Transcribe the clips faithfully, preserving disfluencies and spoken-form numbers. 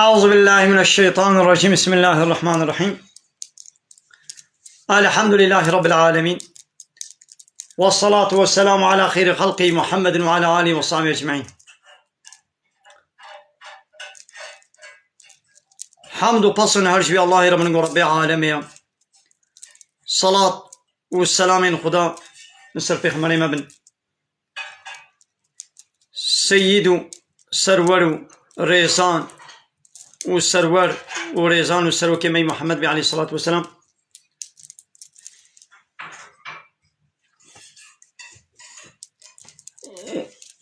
أعوذ بالله من الشيطان الرجيم. بسم الله الرحمن الرحيم. الحمد لله رب العالمين. والصلاة والسلام على خير خلقه محمد وعلى آله وصحبه أجمعين. Hamd û pesn her ji vî Allahê re bin ku Rebbê alemê ye. Salat û selamên Xuda li ser Pêxemberê me bin. Seyyid û serwer û rêzan û serwer û rêzan û serokê me yî Muhammed bê aleyhissalatu vesselam.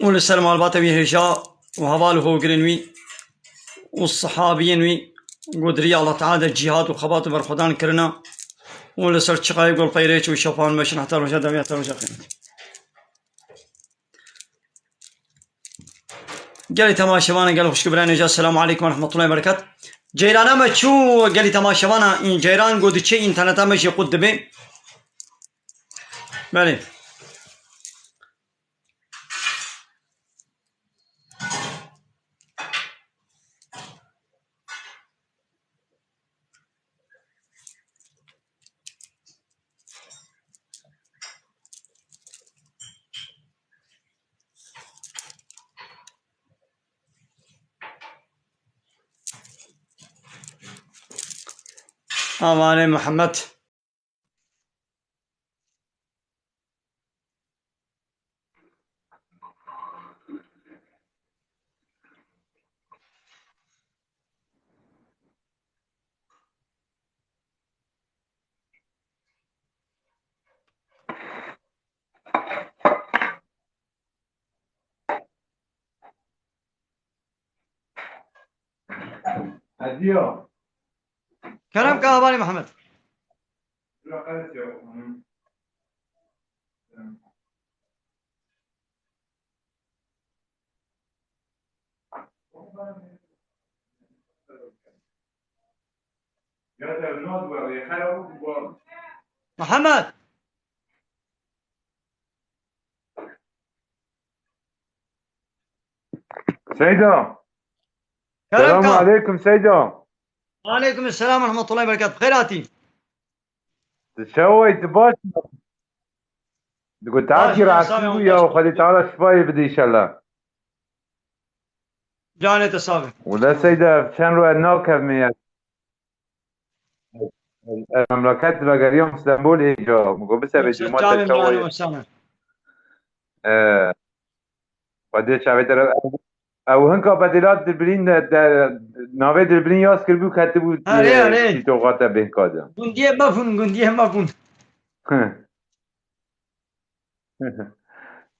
Û li ser malbata wî hêja û heval û hogirên wî û sihabiyên wî ku di riya Allah Teala de cîhad û xebat û berxwedan kirina û li ser çiqayê gul peyrêç û şefan meşin heta roja dawî heta roja qiyamete. Gelî temaşevanan, gelî xwişk û birayên hêja, Selamu aleykum ve rahmetullahi ve berekat. Ceyrana me çû, gelî temaşevana, în ceyran ku diçe înterneta me jî qut dibe. Belê. Amanê Muhammed. Hediya. Kerem ka hevalê Mihemed. Mihemed. Seyda. Kerem Selamun ka. Aleykum Seyda. Aleykum selam ve rahmetullahi ve berekatuhu. Xêr hatî. Tu çawa yî, tu baş î? Digot, Baş, Akî baş, rahatî sağ ol, bû ya, baş. Xwedê Teala şifayê bide înşallah. Canê te sax be. Wele Seyda, çend roj nakevme ya. Ez memleket vegeriyam Stenbolê, îca min got bisevê cuma te çawa ye. E, Xwedê çavê te re. Ew hinka bedêla Dilbirîn de, de, navê Dilbirîn yaz kiribû, ketibû, Erê, e, erê. Tîtoxa te bêhka de. Gundiyê me bûn, gundiyê me bûn.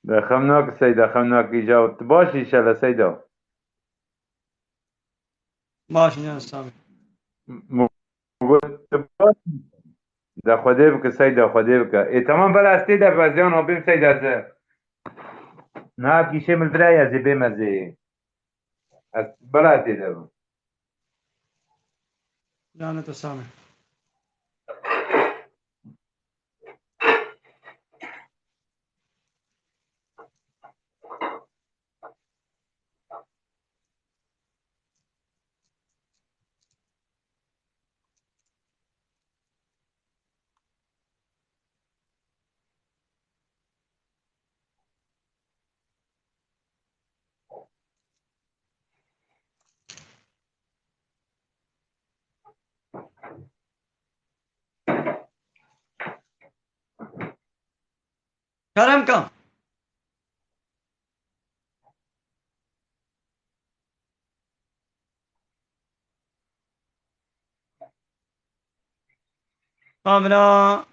De xem nake Seyda, xem nake îca. Tu baş î înşallah Seyda. Baş, ne, sağ ol. M-, m-, tu baş. De Xwedê bike Seyda, Xwedê bike. Ê, tamam, bela ez tê de, ez yan abim Seyda, ez. Na, kîşê min vira ye, ez ê bêm, ez ê. Ez bela ez tê de bim. Lanet Sami. Kerem ka. Kamera.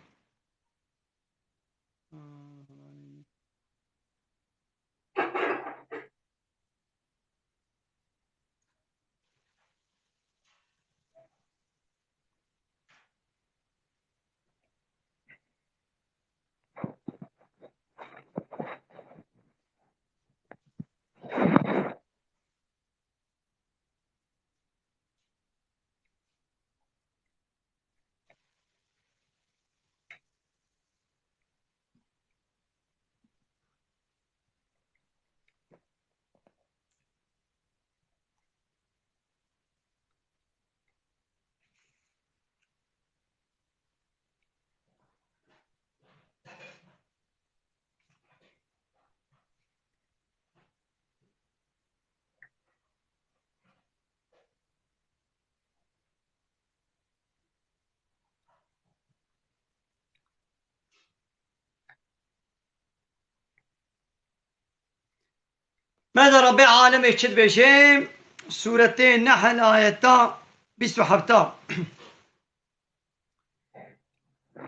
Me de Rebbê alemê çi dibêje? Sûretê Nehl, ayeta bîst û heft.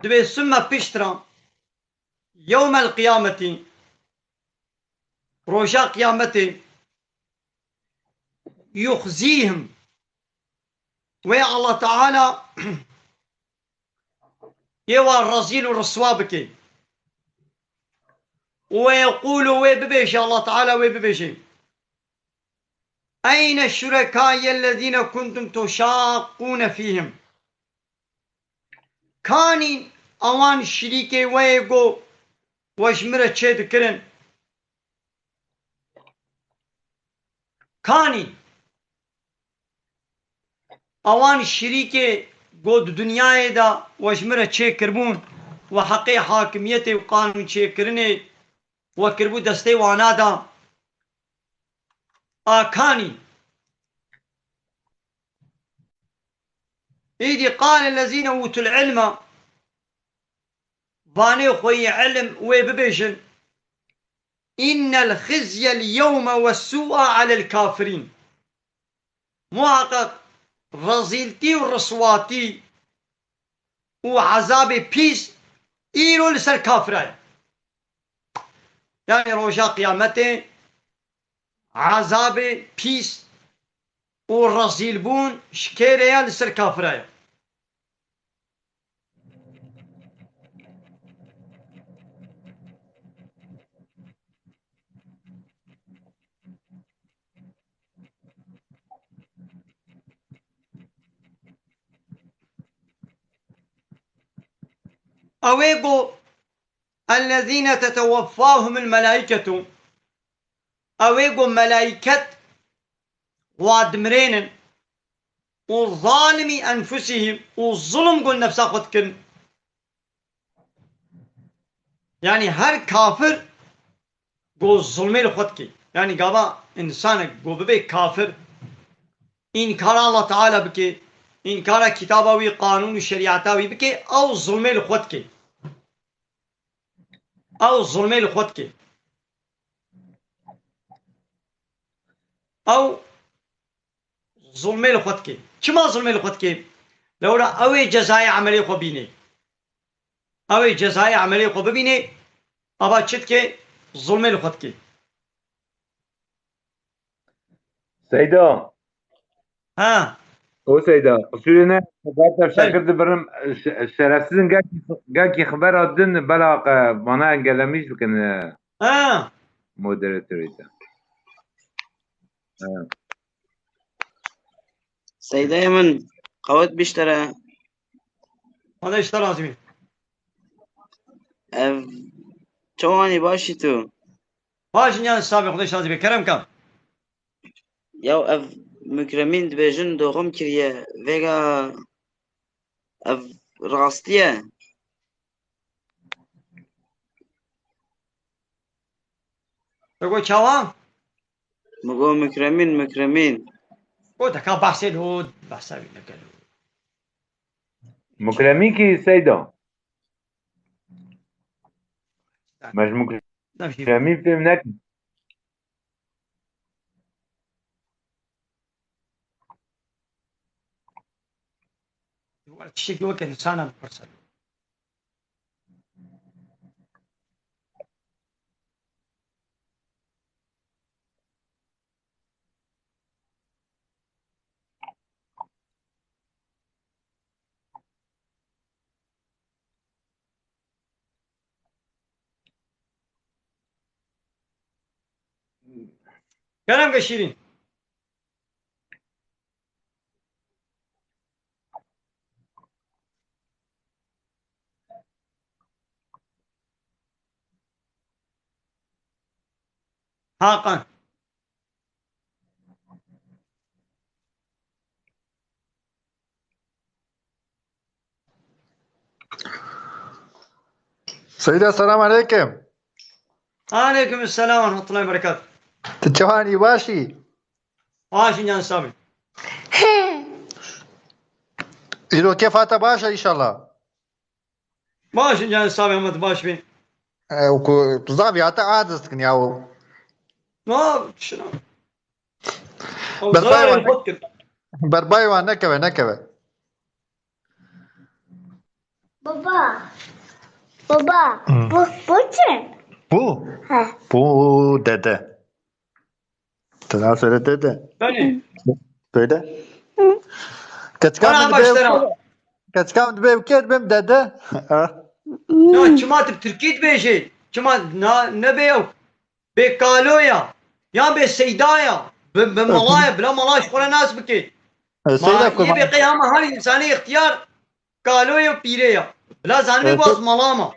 Dibê sümme piştre, yewmel qiyameti, roja qiyametê, yuxzîhim, wê Allah Teala yê wa rezîl û riswa bike. Û yeqûlu, wê bibêje, Allah Teala wê bibêje: Eyne şurekayellezîne kuntum tuşaqqûne fîhim? Kanîn ewan şirîkê we yê go we ji min re çê dikirin? Kanîn ewan şirîkê go di dinyayê de we ji min re çê kiribûn, we heqê hakimiyetê û qanûn çêkirinê we kiribû destê wana de? A kanîn? Îdî qale lezîne ûtul ilme, vanê xwe yê ilm wê bibêjin: Innel xizyel yewme wes sû'a alel kafirîn. Muheqeq rezîltî û riswatî û ezabê pîs îro li ser kafira ye. Yanî roja qiyametê ezabê pîs û rezîlbûn şikêre ye li ser kafira ye. Ew ê go, ellezîne teteweffahumul melâiketu, ew ê go melaiket wa dimirênin, û zalimî enfusihim, û zulm go nefsa xwe dikin. Yanî her kafir go zulmê li xwe dike. Yanî gava însanek go bibe kafir, înkara Allah Teala bike, înkara kitaba wî, qanûn û şerîeta wî bike, ew zulmê li xwe dike. Ew zulmê li xwe dike. Ew zulmê li xwe dike. Çima zulmê li xwe dike? Lewra ew ê cezayê emelê xwe bîne. Ew ê cezayê emelê xwe bibîne, ava çi dike? Zulmê li xwe dike. Seyda. Ha. O Seyda. Qusûrê ne, xeber te şekir dibirim. Şe- Şerefsizin gelkî, gelkî xebera din bela qe vana engelemîş bikin e, Ha. Moderatorê te. Seydayê min, qewet bîştere. Xwedê ji te razî bî. Ev çawanî başî tu? Baş in yan sabê Xwedê ji te razî bî. Kerem kan. Yaw ev Mukremîn dibêjin doxim kiriye. Vêga ev rastiye. Te got çawa? Min got Mukremîn, Mukremîn. Got deka behsê lo, behsa wî neke lo. Mukremîn kî Seyda? Me ji Mukremîn fêm nekin. Tiştekî weke insana bipirse. Kerem ke Şîrîn. Hakan. Seyda, selam aleykum. Aleykum selam ve rahmetullahi ve berekatuhu. Tu çawanî, başî? Başî can sabî. Îro kêfa te baş e înşallah. Başî can sabî, Ahmet, baş bî. E, ku tu zavî hate aciz dikin ya o. Na, şuna. Berbayê wan, berbayê wan nekeve, nekeve. Baba. Baba. Hı. Bu, bu kim? Bu? Ha. Bu dede. Te nasıl öyle dede? Beni. Böyle. Keçika Ana min başlara. Dibê, keçika min dibê kêt bim dede. Ha. Ya çima tu Tirkî dibêjî? Çima na, nebê ew? Bê kalo ya. Ya bê Seyda ya. Bi, bi mala ya. Bila mala ji xwe re nas bike. E, Ma Seyda yê kurban. Bê qey hema her insanê ixtiyar kalo ya, pîrê ya. Bila zanibê Evet. Baz mala ma.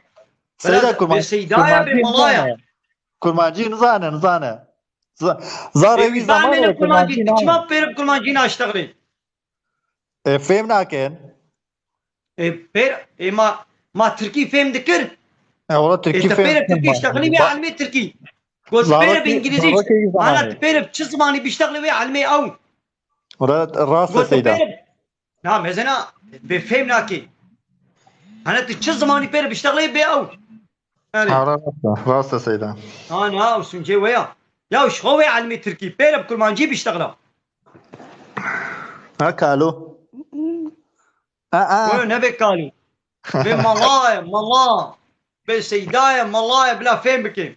Seyda Bila kurban. bê Seyda ya, bê mala ya. Kurmancî nizane, nizane. Z-, Zarê wî Nizane zamanê li kurmancî. kurmancî nane. Çima pêr bi kurmancî naştexlê? E, fêm nakin. E, pêr, e, ma, ma Tirkî fêm dikir. E, wala E, Tirkî te fêm pêr bi Tirkî nakin. ştexlî bê elmê Tirkî. Got pêr bi Zarokê, Îngilîzî. zarokê wî Ana zamanê. Tu pêr bi çi zimanî biştexlê wê elmê ew. Wala rast e Got tu Seyda. pêr bi. Na mezena bê fêm nakê. Ana tu çi zimanî pêr biştexlê bê ew. Yani. Ha, rast e, rast e Seyda. Ha na, ew suncê we ya. Ya ji xwe wê elmê Tirkî. Pêr bi kurmancî biştexla. Ha kalo. A, a. Wê nebê kalî. Bê mala ye, mala. Bê Seyda ye, mala ye, bila fêm bike.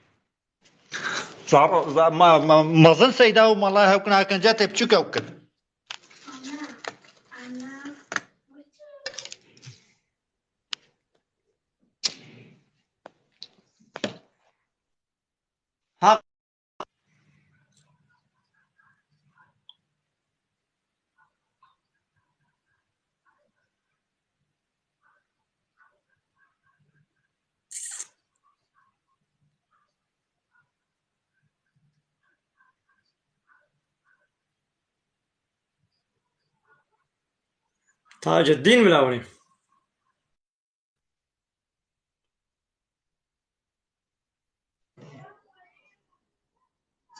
Zar, zar, ma, ma, mezin Seyda û mala hewk nakin, cetê biçûk hewk kin. Taceddîn bila winî.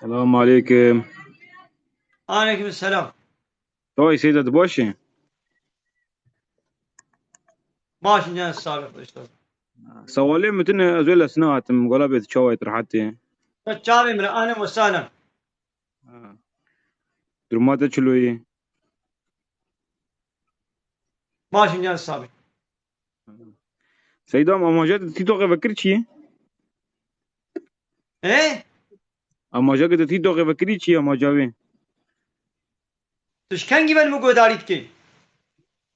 Selam aleykum. Aleykum selam. Taway Seyda, tu baş î? Baş in can sabî, Xwedê ji te. Sewalê min tune, ez wê lesine hatim. Gola bê çawa yê, tu rehet yê? Te çavê min re, ahlen we sahlen. Ha. Duruma te çilo yê? Baş in can sabî. Seyda, amaja te TikTokê vekir çi ye? He? Amaja ke te TikTokê vekirî çi ye, amaja wê? Tu ji kengî ve li min guhdarî dikî?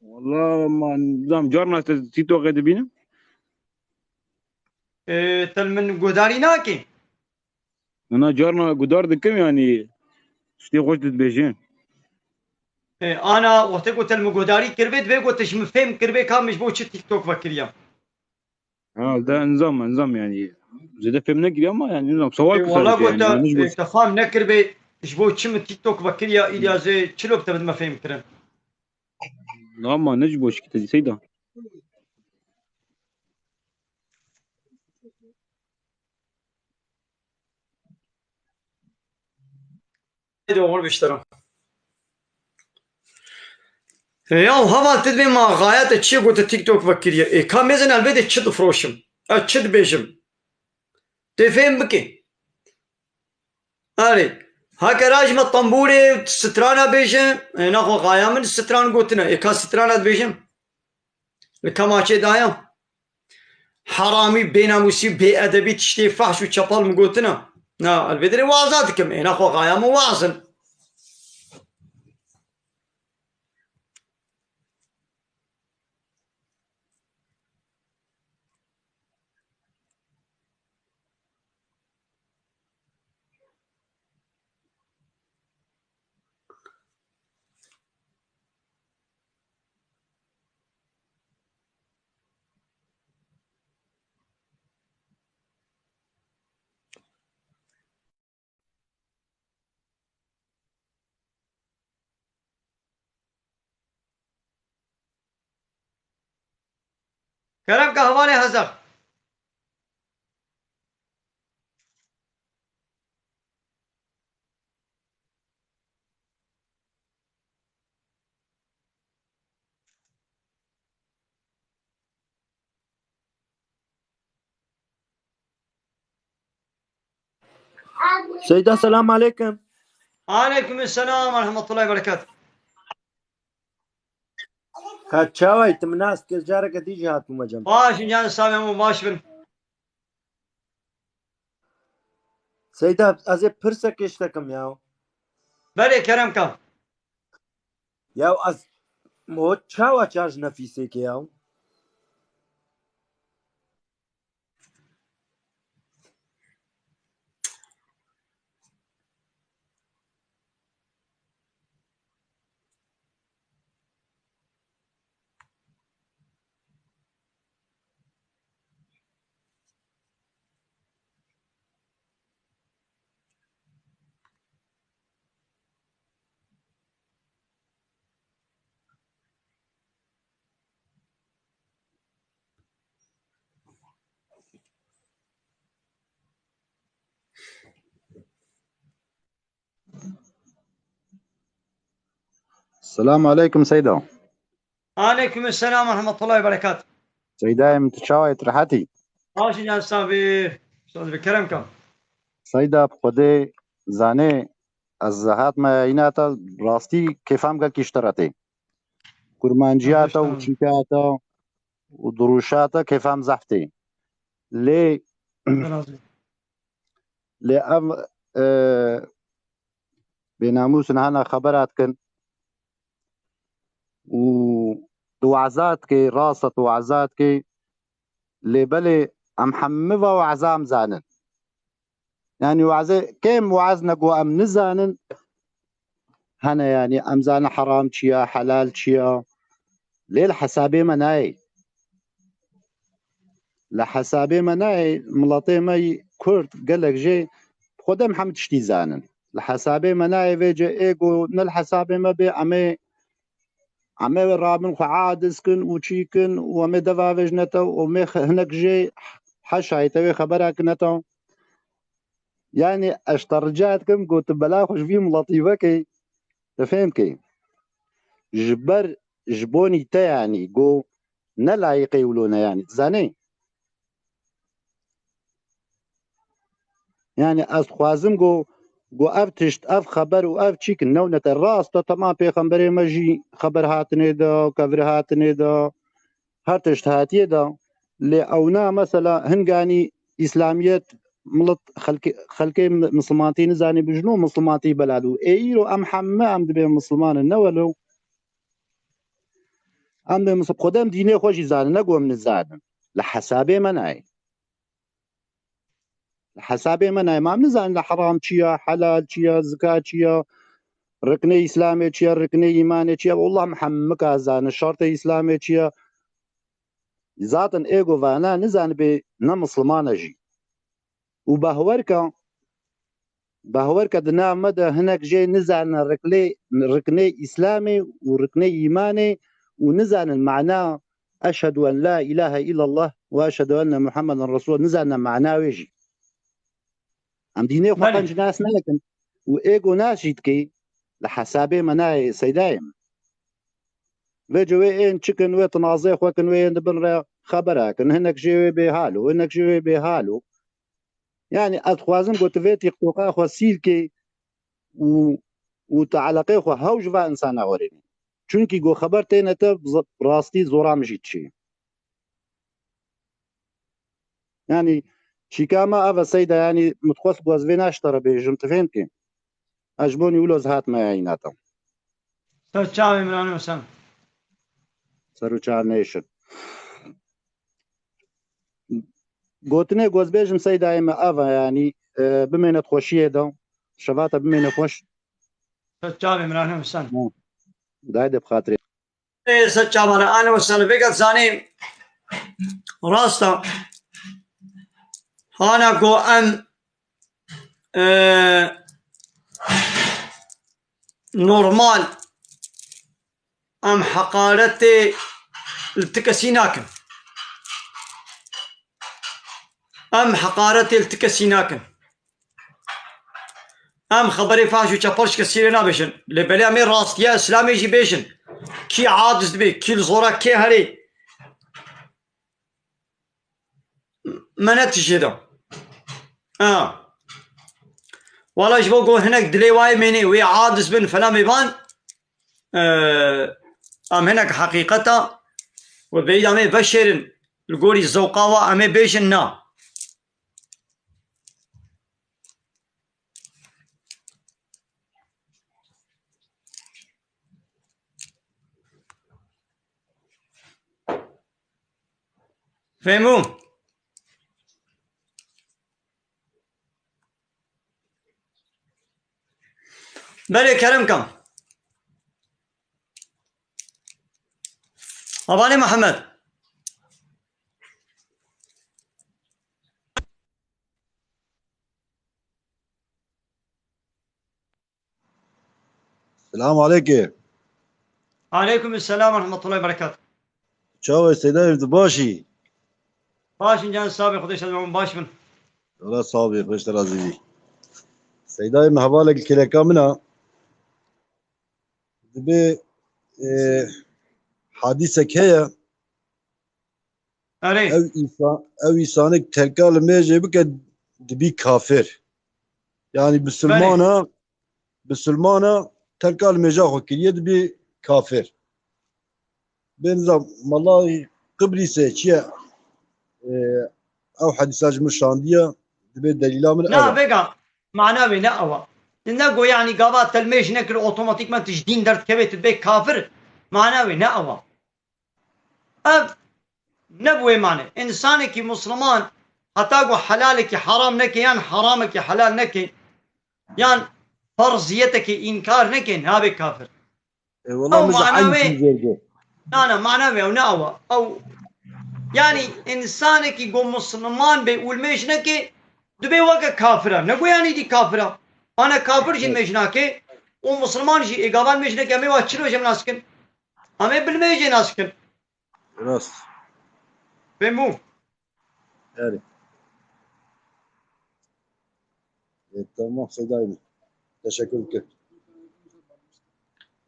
Wala, ma, nizam, carna te TikTokê dibînim. Ê, te li min guhdarî nakî? Na, carna guhdar dikim, yanî, tiştê xweş dibêjin. Ê, ana, wextê ku te li min guhdarî kiribê, divê ku tu ji min fêm kiribê ka min ji bo çi TikTok vekiriye. Ha, de nizam, nizam yanî. Zêde fêm nekiriye ama yanî nizam. Sewal Ê, kisa wala dike got yanî, te, yanî ji bo ê, te fam nekiribê, ji bo çi min TikTok vekiriya, îdiya zê çilo bi te bidime fêm kirin? Ama ne ji bo şikî te dî Seyda. Haydi oğul biştera. Ya heval, tu dibê ma xaya te çi gote TikTok vekiriye. Ê, ka mêzin elbê de çi difroşim? Ez çi dibêjim? Tê fêm bike. Erê. Heke ra ji me tembûrê strana bêje, ê, naxwe xaya min stran gotine. Ê, ka strana dibêjim? Li kemaçê daye. Heramî, bênamûsî, bêedebî, tiştê fehş û çepal min gotina. Na, ez vê derê waza dikim. Ê, naxwe xaya min wazin. Kerem ke hevalê hezar. Seyda, selam aleykum. Aleykum selam ve rahmetullahi ve berekatuh. Ka çaway, tu min nas kir, careke dî jî hatûme cem. Baş in, can sağ olun, baş bin. Seyda, ez ê pirsek êş te kim ya. Belê, kerem ka. Ya ez mo çawa çar ji nefîsê ke ya. Selam aleykum Seyda. Aleykum selam ve rahmetullahi ve berekat. Seydayê min, tu çawa yî, tu rehetî? Baş in, can sabî. Saz bi kerem ka. Seyda, bi Xwedê zanê, ez hatime yayîna te, rastî kêfam gelkî ji te re tê. Kurmanciya te û çîka te û duruşa te kêfam zehf tê. Lê, lê ev, e, bênamûs in hene xebera dikin û tu waza dikê, rast e tu waza dikê, lê belê em hemî va waza em zanin. Yanî wazê kêm waz ne ku em nizanin. Hene yanî em zanin heram çi ya, helal çi ya. Lê li hesabê me nayê. Li hesabê me nayê, miletê me yî Kurd gelek jê xwedê em hemî tiştî zanin. Li hesabê me nayê vê cê ê ku ne li hesabê me bê, em ê Em ê rabin xwe aciz kin û çî kin û em ê deva vêjine te û em ê xe-, hinek jê heşayê te wê xebera kine te. Yanî ez te rica dikim ku tu bela xwe ji vî miletî vekê, tu fêm kê. Ji ber, ji bonî te yanî ku Ne layiqê wilo ne, yanî, dizanî? Yani ez dixwazim ku, ku ev tişt, ev xeber û ev çîk newne te. Rast e, temam pêxemberê me jî xeber hatinê de, kevir hatinê de, her tişt hatiye de. Lê ewna mesela hinganî îslamiyet milet xelkê, xelkê misilmantî nizanî bijno misilmantî belad û ê îro em hemme em dibê misilman in, ne welo. Em dê misib xwedê em dînê xwe jî zanin, ne ku em nizanin. Li hesabê me nayê. Li hesabê me nayê. Ma em nizanin li heram çi ya, helal çi ya, zika çi ya, riknê Îslamê çi ya, riknê îmanê çi ya. Wallah em hemika zanin. Şertê Îslamê çi ya. Zaten ê ku vana nizanibê ne Misliman e jî. Û behwerka, behwerka di nav me de hinek jê nizanin riknê, riknê Îslamê û riknê îmanê û nizanin mana "Eşhedü en la ilahe illallah ve eşhedü enne Muhammeden Resulullah", nizanin mana wê jî. Em dînê xwe Belê. qenc nas nakin û ê ku nas jî dikê li hesabê me nayê seydayê min. Vê cewê ên çikin, wê tinazê xwe kin, wê yên di bin re xebera kin. Hinek jê wê bêhal û hinek jê wê bêhal û. Yani ez dixwazim ku tu vê TikToka xwe sîl kê û, û tu eleqê xwe hew ji va insana werênî. Çunkî ku xeber têne te, z-, rastî zora min jî diçî. Yani çîka me ev e seyda, yani min dixwest ku ez vê naş te re bêjim, tu fêm kê. Ez ji bo nî wilo ez hatime yayîna te. Ser çavê min, Anê Hesen. Ser û çav nêşin. Gotinê ku ez bêjim seydayê me ev e, yanî, e, bimêne di xweşiyê de. Şeva te bimêne xweş. Ser çavê min, Anê Hesen. Dayê de bi xatirê. Ê, ser çavê min, Anê Hesen, vêga zanî rast e. Hana ku em, e, normal, em heqaretê li ti kesî nakin. Em heqaretê li ti kesî nakin. Em xeberê faş û çepel ji kesî rê nabêjin. Lê belê em ê rastiya Îslamê jî bêjin. Kî aciz dibê, kî li zora kê herê. Me ne tijê de. Ha. Wala ji bo ku hinek dilê wayê mênê, wê aciz bin, falan bêvan, e, em hinek heqîqeta we bêyî em ê veşêrin, li gorî zewqa wa em ê bêjin na. Fehmû? Belê, kerem kam. Hevalê Mihemed. Selam aleyke. Aleykum selam ve rahmetullahi ve berekatuh. Çawa Seyda, tu baş î? Baş in can, sabê, Xwedê şad bin, baş bin. Allah sağ ol, xweş te razî bî. Seydayê min hevalek li kêleka min a. Dibê, e, hadîsek heye. Erê. Ew însan, ew însanek terka li mêjê bike, dibî kafir. Yani bisilmana, bisilmana terka li mêja xwe kiriye, dibî kafir. Bên za Mala Qiblîsê çi ye? E, ew hedîsa ji min şandiye, dibê delîla min ew Na, e. Vêga, mana wê ne ew e. Ne go, yani, gava te li mêj nekir, otomatîkman tu ji dîn derdikevê, tu dibê kafir. Mana wê ne ew e. Ev ne bi wê mane. Însanekî musliman heta ku helalekî heram neke yan heramekî helal neke yan ferziyetekî înkar neke, nabe kafir. E, wela Ew min ji mana eyn wê, tî zêr go. Na, na, mana wê ew ne ew e. Ew, yani, însanekî ku musliman be û li mêj neke, dibê weke kafir e. Ne ku yanî dî kafir e. Ana kafir jî Evet. mêj nake û musliman jî ê gavan mêj neke, em ê wa çilo jê nas kin. Em ê bi li mêjê nas kin. Rast. Fehmû? Erê. E, tamam, Seydayê min. Teşekkür dikim.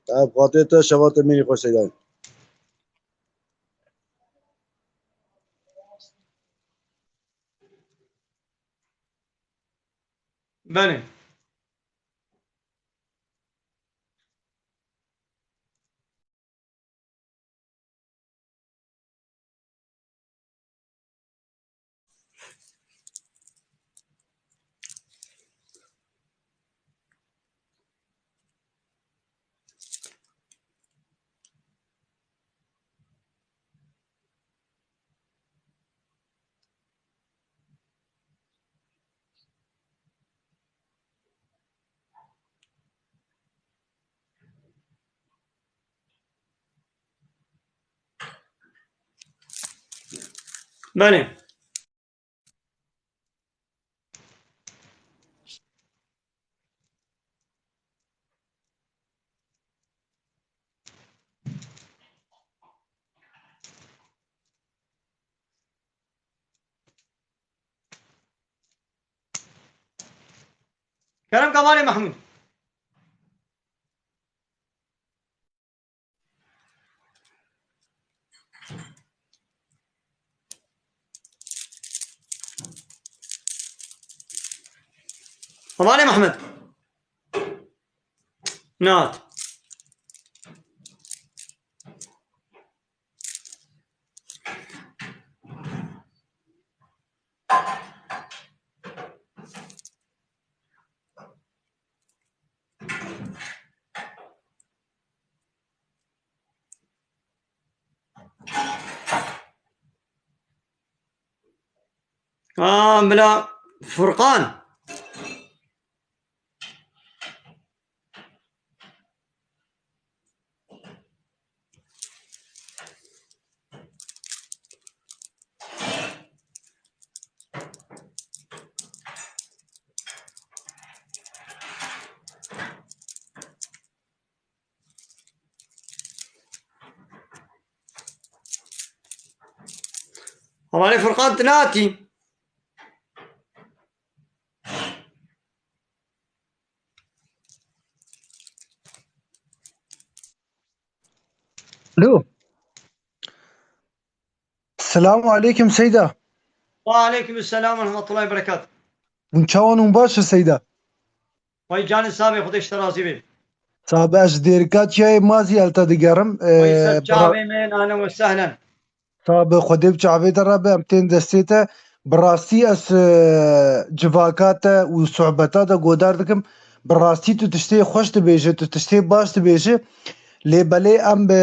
Ev xatirê te, şeva te mêrî xweş, Seydayê min. Belê. Belê. Kerem Kemalê Mehmûd. Kemalê Mehmed. Nehat. Aa, bila Furqan. Hevalê Furqan, tu nehatî? Alo. Selamu aleykum Seyda. Ve aleykum selam ve rahmetullahi ve berekatuh. Hûn çawan hûn baş e Seyda? Vay canê sabê, Xwedê ji te razî be. Sabe, ez ji Dêrika Çiyayê Mazî el te digerim. Vay ser Ee, bira- çavê me, ahlen ve sehlen. Sabe, Xwedê bi çavê te re be, em tên destê te. Bi rastî ez, e, civaka te û sohbeta te godar dikim. Bi rastî tu tiştê xweş dibêje, tu tiştê baş dibêje. Lê belê em bi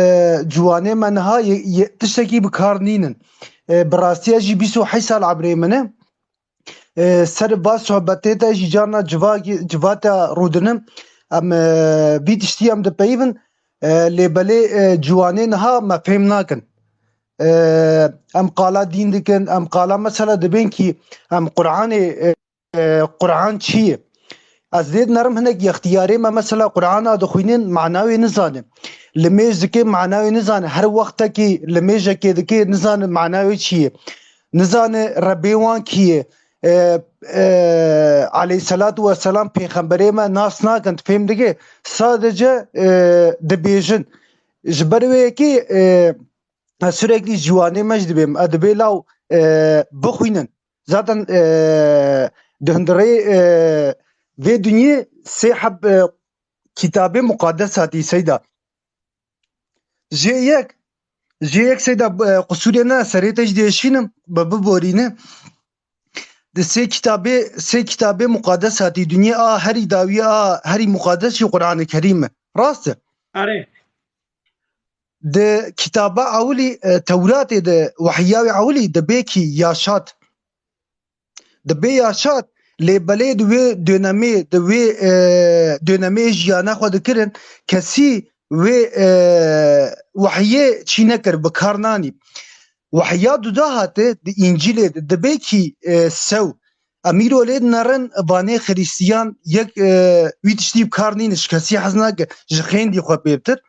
ciwanê me niha ye-, ye-, tiştekî bi kar nînin. E, bi rastî ez jî bîst û heşt sal ebrê min e. E, ser va sohbetê te jî carna civakî, civa te rûdinim. Em, e, vî tiştî em dipeyivin. E, lê belê, e, ciwanê niha me fêm nakin. E, em qala dîn dikin, em qala mesela dibên kî em Qur'anê, e, e, Qur'an çi ye? Ez lê dinerim hinek yextiyarê me mesela Qur'ana dixwînin, mana wê nizane. Limêj dike, mana wê nizane. Her wextekî limêjekê dike, nizane mana wê çi ye. Nizane Rebbê wan kî ye. E, e, aleyhisselatu vesselam pêxemberê me nas nakin, tu fêm dike. Sadece, e, dibêjin. Ji ber wê yekê, e, ez sürekli ciwanê me jî dibêm. Ez dibê law, e, bixwînin. Zaten, e, di hundirê, e, vê dinyê sê heb, e, kitabê muqaddes hatî Seyda. Jê yek, jê yek Seyda, e, qusûrê ne, serê te jî dêşînim, bi biborîne. Di sê kitabê, sê kitabê muqaddes hatî dinyê a herî dawî a herî muqaddes jî Qur'anê Kerîm e. Rast e? Erê. Di kitaba ewilî, e, Tewratê de, wehya wê ewilî dibê kî yaşat. Dibê yaşat, lê belê di wê dönemê, di wê, e, dönemê jiyana xwe dikirin, kesî wê, e, wehiyê çî nekir, bi kar nanî. Wehya duda hate, di Încîlê de, dibê kî, e, sew. Em îro lê dinerin vanê Xiristiyan yek, e, wî tiştî bi kar nîne, ji kesî hez nake, ji xêndî xwe pê bitir.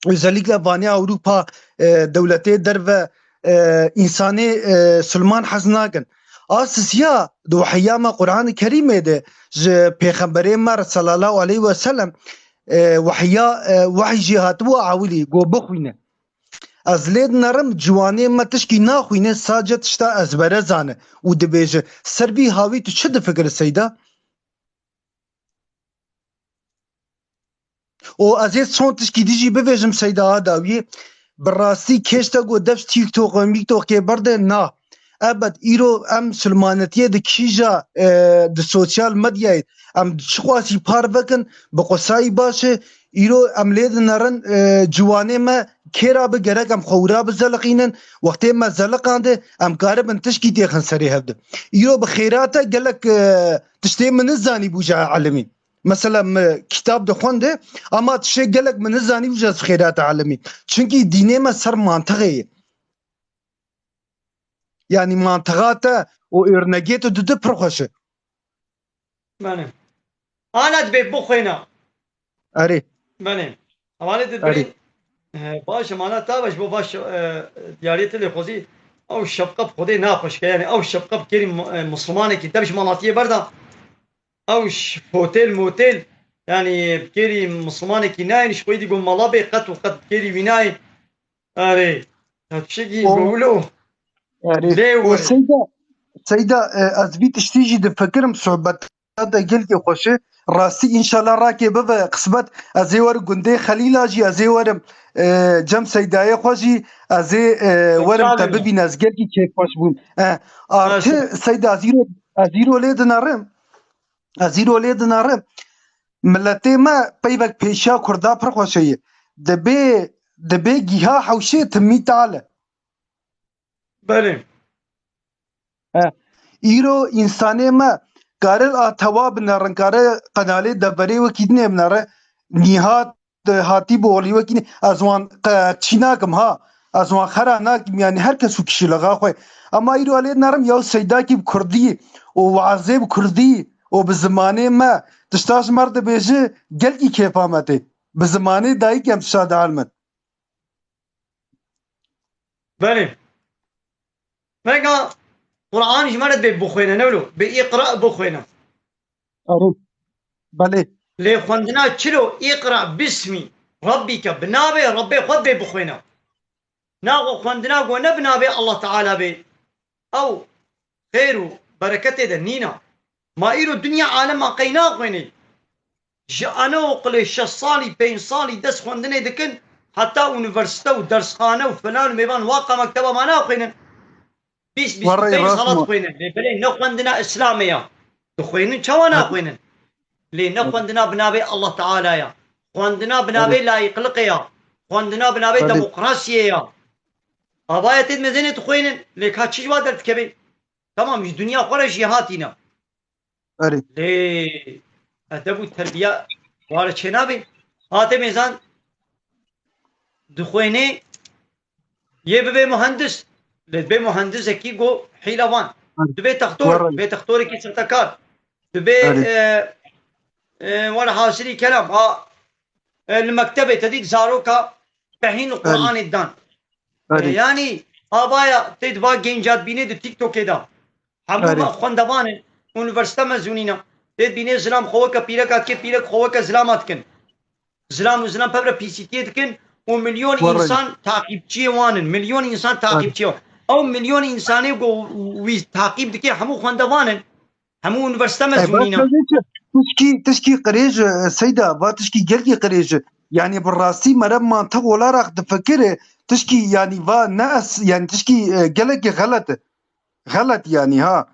Özellikle vanê Ewropa, e, dewletê derve, e, însanê, e, silman hez nakin. A sisiya di wehya me Qur'an-ı Kerîmê de ji Pêxemberê me re sallallahu aleyhi ve sellem, e, wehya, e, wehy jê hatibû ewilî, go bixwîne. Ez lê dinerim, ciwanê me tişkî naxwîne, sadece tişta ezbere zane û dibêje. Ser vî hawî tu çi difikire Seyda? Û ez ê son tişkî dî jî bibêjim Seyda Adawiyê. Bi rastî kêş te got dev ji TikTok û MikTokê berde, na. Ebed îro em misilmanetiyê di kîja, e, di sosyal medyayê em çiqasî par vekin, bi qusayî baş e. Îro em lê dinerin, e, ciwanê me kê ra bi gerek em xwe wira bizeliqînin. Wextê me zeliqande, em karibin tişkî têxin serê hev de. Îro bi xêrate gelek, e, tiştê min nizanî bû ji elimî. Mesela me kitab dixwende, ama tiştê gelek min nizanî û ez xêrata elimî. Çunkî dînê me ser mantiqê ye. Yanî mantiqa te û örnegê tu dide pir xweş e. Belê. Ana dibê bixwêne. Erê. Belê. Hevalê dibê. Erê. He, baş e, mana ta baş, bo baş, e, diyariyê te lê xwezî. Ew şepqe bi Xwedê naxweş ke. Yani ew şepqe bi kêrî mu-, e, Muslimanekî te bi ji malatiyê berda. Ew ş-, fotel motel, yani kêrî Muslimanekî nayên, ji xwe dî got mala bê qet û qet kêrî wî nayên. Erê, tiştekî O- gowlo. Erê. Lê O were. Seyda, Seyda, e, ez vî tiştî jî difikirim, sohbeta de gelkî xweş e. Rastî înşallah rakê bibe qismet. Ez ê werim gundê Xelîla jî, ez ê werim, e, cem Seydayê xwe jî, ez ê, e, werim te bibîne, ez gelkî kêfxweş bûm. E, artı Seyda, ez îro, ez îro lê dinerim. Ez îro lê dinerim. Miletê me peyvek pêşiya Kurda pir xweş heye. Dibê, dibê giha hewşê timî tale. Belê. He. Îro însanê me kare a tewa binerin, kare qenalê deverê wekî dinê binere. Nîhat hatî bi olî wekî ne. Ez wan qe-, çî nakim ha. Ez wan xera nakim, yani her kes û kişîlixa xwe. Ama îro lê nerim ya Seyda kî bi kurdî û wazê bi kurdî û bi zimanê me tişta ji mer dibêje, gelkî kêfa me tê. Bi zimanê dayik em tişta dielmin. Belê. Vega Quran ji me re dibê bixwêne, ne wilo? Bi îqra bixwêne. Erê. Belê. Lê xwendina çilo, îqra bismî rabbîke, bi navê Rebbê xwe dibê bixwêne. Naxwe xwendina go ne bi navê Allah Teala bê. Ew xêr û bereketê de nîna. Ma îro dinya alema qey naxwênê. Ji anaokulê şeş salî, pênc salî dest xwendinê dikin, heta unîversîte û dersxane û filan û mêvan, waqa mekteba ma naxwênin. Bîst, bîst û pênc salat xwênin. Lê belê ne xwendina Îslamê ya. Dixwênin, çawa naxwênin? Lê ne xwendina bi navê Allah Teala ya. Xwendina bi navê layîqliqê ya. Xwendina bi navê demokrasiyê ya. Avaya tê di mezenê dixwênin. Lê ka çi ji wa derdikeve? Tamam, ji dinya xwe re jî hatîne. Erê. Lê edeb û terbiya ware çênabe. Hate mêzan dixwênê yê bibe muhendis. Lê dibe muhendisekî go hîlevan. Erê. Dibe textor, were, dibe textorekî sextekar. Dibe, erê, e, e, were hasilî kelam. Ha, e, li mektebê te dît zaroka tehîn û, erê, Qur'anê dan. Erê. E, yanî, avaya tê di va genca dibînê di TikTokê de. Hemû, erê, me xwendevan in, unîversîte mezûnî ne. Tê dibînê zilam xwe weke pîreka dike, pîrek xwe weke zilama dikin. Zilam û zilam pevre pîsîtiyê dikin û milyon, were, însan taqîbçiyê wan in. Milyon însan, erê, taqîbçiyê wan. Ew milyon însanê ku wî taqîb dike, hemû xwendevan in. Hemû unîversîte, e, mezûnî ne. Tişkî, tişkî qirêj e, Seyda, va tişkî gelkî qirêj e. Yanî bi rastî mere mantiq olarak difikire, tişkî yanî va ne es, yanî tişkî, e, gelekî xelet e. Xelet yanî ha.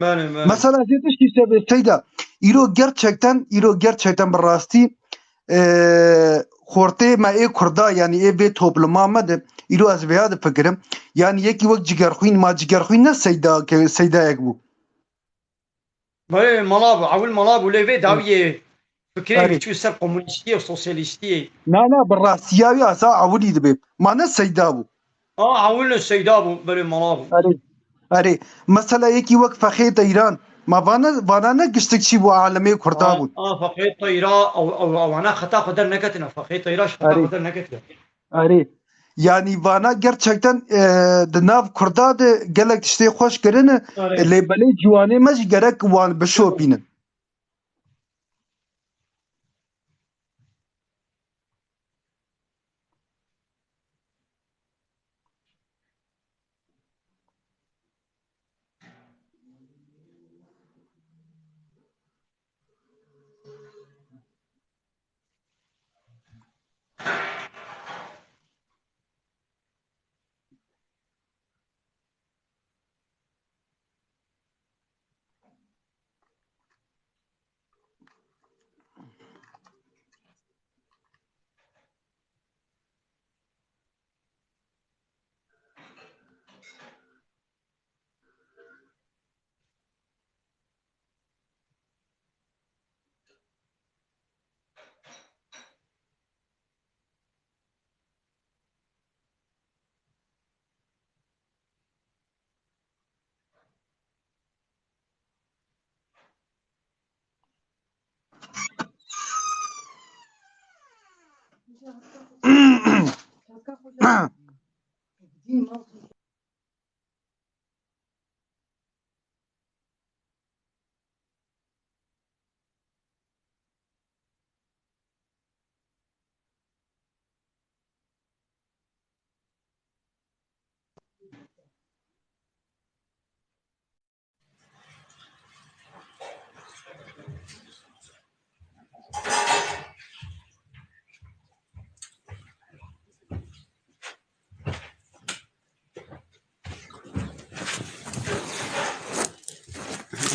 Belê, belê. Mesela ez ê tişkî sebê Seyda. Îro gerçekten, îro gerçekten bi rastî, e, xortê me ê Kurda, yanî ê vê topluma me de, îro ez vêya difikirim. Yanî yekî wek Cigerxwîn, ma Cigerxwîn ne Seyda ke, Seydayek bû. Belê, mala bû, ewil mala bû, lê vê dawiyê fikrê, erê, wî çû ser komunîstiyê û sosyalîstiyê. Na, na, bi rastiya wî esa ewilî dibe. Ma ne Seyda bû. A, ewil ne Seyda bû, belê, mala bû. Erê, erê. Mesela yekî wek Fexê Teyran. Ma vana, vana ne giştik çî bû, alemê Kurda bû. A, Fexê Teyra, ew, ew, ewana xeta xwe derneketine. Fexê Teyra ji xeta, erê, xwe derneketine. Erê. Yanî vana gerçekten, e, di nav Kurda de gelek tiştê xweş kirine, erê, lê belê ciwanê me jî gerek wan bişopînin.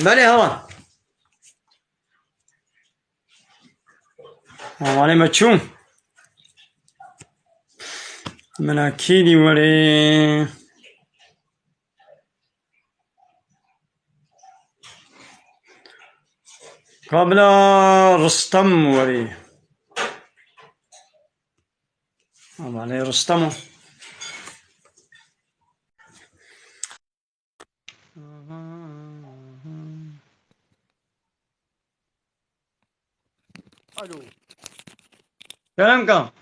Belê, heval. Hevalê me çû. Min a kî dî werê. Kabla Rustem werê. Hevalê Rustem o. Alo. Kerem ka.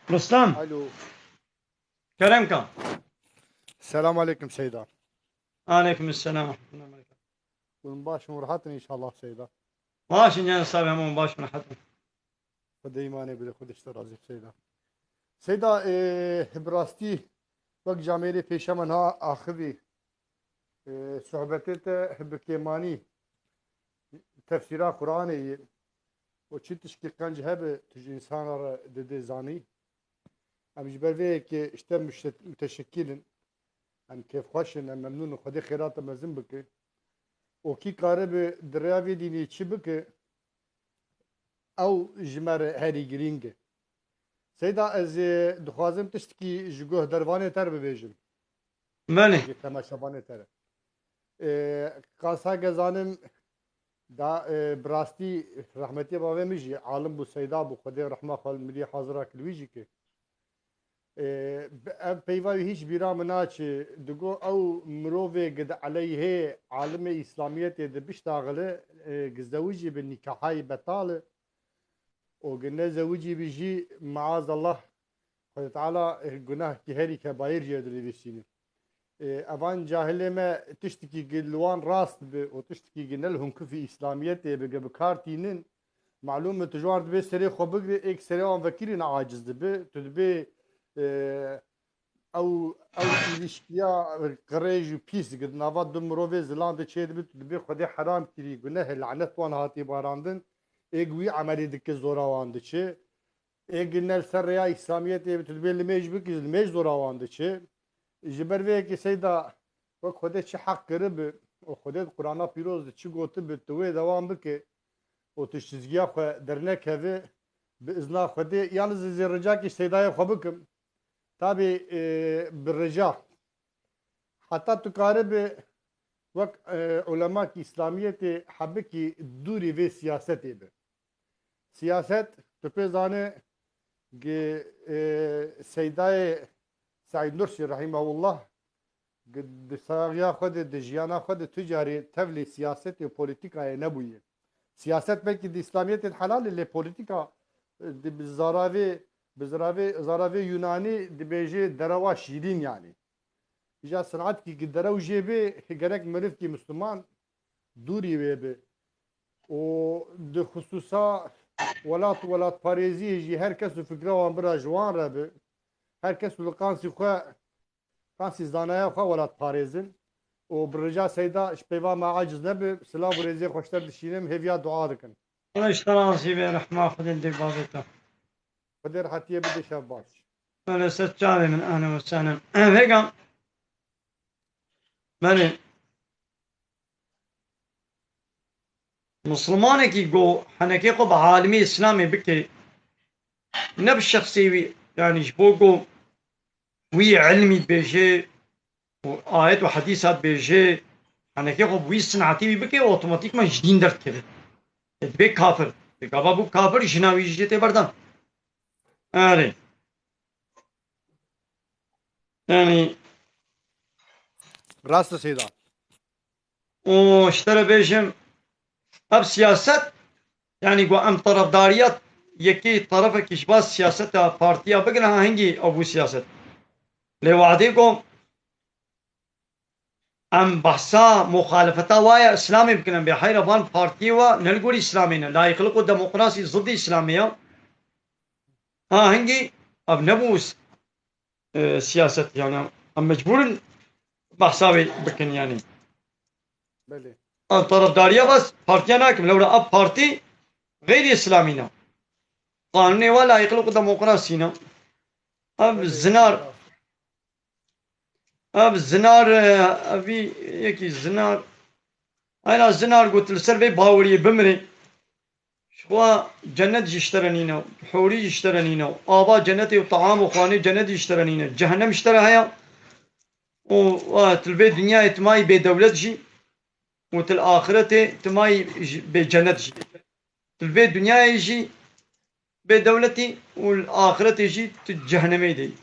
Rustem. Alo. Kerem ka. Selam aleyküm Seyda. Aleyküm selam. Hûn baş in, rehat in înşallah Seyda. Baş in, can sabi, hemû baş in, rehat in. Xwedê îmanê bide, Xwedê ji te razî be Seyda. Seyda, e, bi rastî wek camêrê pêşe me niha axivî, e, sohbetê te bi kêmanî tefsîra Quranê ye û çi tişkî qenc hebe tu ji însana re didê zanî. Em ji ber vê yekê ji te müşte-, müteşekkil in. Em kêfxweş in, em memnûn in. Xwedê xêra te mezin bike. Û kî karibe di rêya vê dînî çi bike, ew ji me re herî girîng e. Seyda, ez ê dixwazim tiştekî ji guhdarvanê te re bibêjim. Belê. Ji temaşevanê te re. Ê, qasa ke zanim da, ê, bi rastî rehmetiyê bavê min jî alim bû, Seyda bû, Xwedê rehma xwe li miriyê hazira kir wî jî kir. Ê, bi-, ev peyva wî hîç bîra min naçe. Digo ew mirovê gi di eleyhê alimê îslamiyetê di biştaxile, ê, gi zewicî bi nîkahayî betal e. Û gi nezewicî bî jî, maazallah, Xwedê Teala, e, gunahkî herî kebayîr jê dinivîsîne. E, evan cahilê me tiştekî gi li wan rast bi û tiştekî gi ne li hunkufî îslamiyetê bi, gi bi kar tînin, malûm e, tu ji wan re dibê serê xwe bigirê, êk serê wan vekirî ne aciz dibi, tu dibê, e, ew, ew îlişkiya qirêj û pîs gi di nava du mirovê zilan de çêdibe, tu dibê Xwedê heram kirî, guneh e, lanet wan hatî barandin, êk wî emelê dike zora wan diçe. Ê gi ne li ser rêya îslamiyetê bi tu dibê limêj bikî, limêj zora wan diçe. Ji ber vê yekê Seyda wek Xwedê çi heq kiribi û Xwedê di Qur'ana pîroz de çi gotibi tu wê dewam bike û tu ji çizgiya xwe dernekeve bi izna Xwedê. Yalnız ez ê ricakî Seydayê xwe bikim. Tabî, e, bi rica. Heta tu karibi wek, e, ulemakî îslamiyetê hebikî dûrî vê siyasetê bi. Siyaset, tu pê zanî, gi, e, Seydayê Seîd Nursî rahimehullah, gi di saxiya xwe de, di jiyana xwe de tu carî tevlî siyasetê û polîtîkayê nebûye. Siyaset belkî di îslamiyetê de helal e, lê polîtîka, e, di, bi zaravê, bi zaravê, zaravê Yunanî dibêje derewa şîrîn yanî. Îja sinetkî gi derew jê bê, gerek mirivkî misliman dûrî wê bi. Û di xisûsa welat û welatparêziyê jî her kes û fikra wan bira ji wan re bi. Her kes û li qansî xwe, qansî zanaya xwe welat parêzin. Û bi rica Seyda ji peyva me aciz nebi, silav û rêzê xwe ji te dişînim, hêviya dua dikin. Xwedê ji te razî be, rehma Xwedê li dêr bavê te. Xwedê rehetiyê bide, şev baş. Belê, ser çavê min, ehlen we sehlen. Vêga, belê. Mislimanekî go henekê xwe bi alimê Îslamê bike, ne bi şexsê wî, yanî ji bo go wî ilmî dibêje û ayet û hedîsa dibêje, henekê xwe bi wî sinetê wî bike, otomatîkman ji dîn derdikeve. E, dibê kafir. Dê gava bû kafir, jina wî jî jê tê berdan. Erê. Yanî rast e Seyda. Û ji te re bêjim, ev siyaset Yanî ku em terefdariya yekî terefekî ji ba siyaseta partiya bigrin, ha hingî ew bû siyaset. Lê wadê ku em behsa muxalefeta wa ya Îslamê bikin, em bê heyra van partiyê wa ne li gorî Îslamê ne. Layîqlik û demokrasî zidî Îslamê ya. Ha hingî ev nebû s-, e, siyaset, yani em mecbûr in behsa wê bikin yani. Belê. Ev tarafdariya bas partiya nakim. Lewra ev partî xeyrî Îslamî ne. Qanûnê wa layîqlik û demokrasî ne. Ev Belê, zinar, belê. Ev zinar, e, evî yekî zinar, ayna zinar got li ser vê baweriyê bimrê. Ji xwe cennet jî ji te re nîne, hûrî jî ji te re nîne. Ava cennetê û team û xanê cennetê jî ji te re nîne. Cehennem ji te re heye. Û, e, tu li vê dinyayê tu mayî bêdewlet jî û tu li axiretê tu mayî ji, bê cennet jî. Tu li vê dinyayê jî bêdewletî û li axiretê jî tu cehennemê de yî.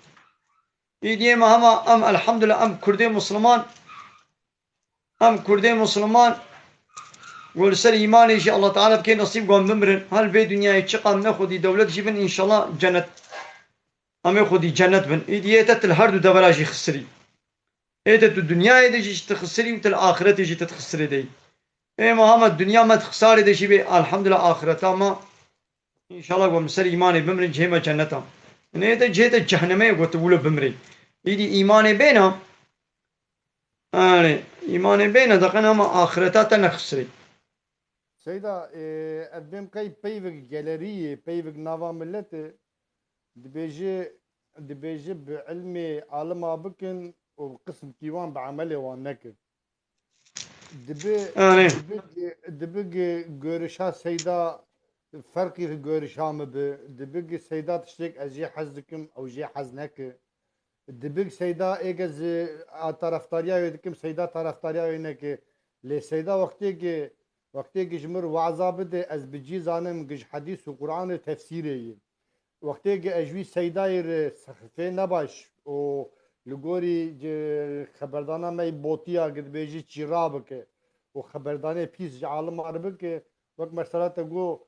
Îdiyê me hema em elhamdulillah em Kurdê Musliman, em Kurdê Musliman ku li ser îmanê jî Allah Teala bike nesîb wan bimirin. Hel vê dinyayê çiqa em ne xwedî dewlet jî bin, înşallah cennet. Em ê xwedî cennet bin. Îdiyê te tu li her du devera jî xisirî. Ê te tu dinyayê de jî tu xisirî û tu li axiretê jî tu xisirê de yî. Ê me hema dinya me di xisarê de jî bê, elhamdulillah axireta me. Înşallah ku em li ser îmanê bimirin cihê me cenneta. Nê te cihê te cehnemê ye ku tu wilo bimrê. Îdî îmanê bêna, yani îmanê bêna deqen hema axireta te nexisirê. Seyda, e, ev bên qey peyvek gelerî ye, peyvek nava milletê, dibêje, dibêje bi ilmê alima bikin û qismkî wan bi emelê wan nekin. Dibi, Erê. dibi, dibi görüşa Seyda ferqî ji görüşa min bi. Dibi Seyda tiştek ez jê hez dikim, ew jê hez neke. Dibi Seyda êk ez, a, tarafdariya wê dikim, Seyda tarafdariya wê neke. Lê Seyda wextê ki, wextê ki ji mir waza bide, ez bi cî zanim ki ji hedîs û Qur'anê tefsîrê ye. Wextê ki ez ji wî Seydayê re sexifê nebaş û li gorî ci xeberdana me yê botiya ki dibêjî çîra bike û xeberdanê pîs ji alima re bike, wek mesela te got,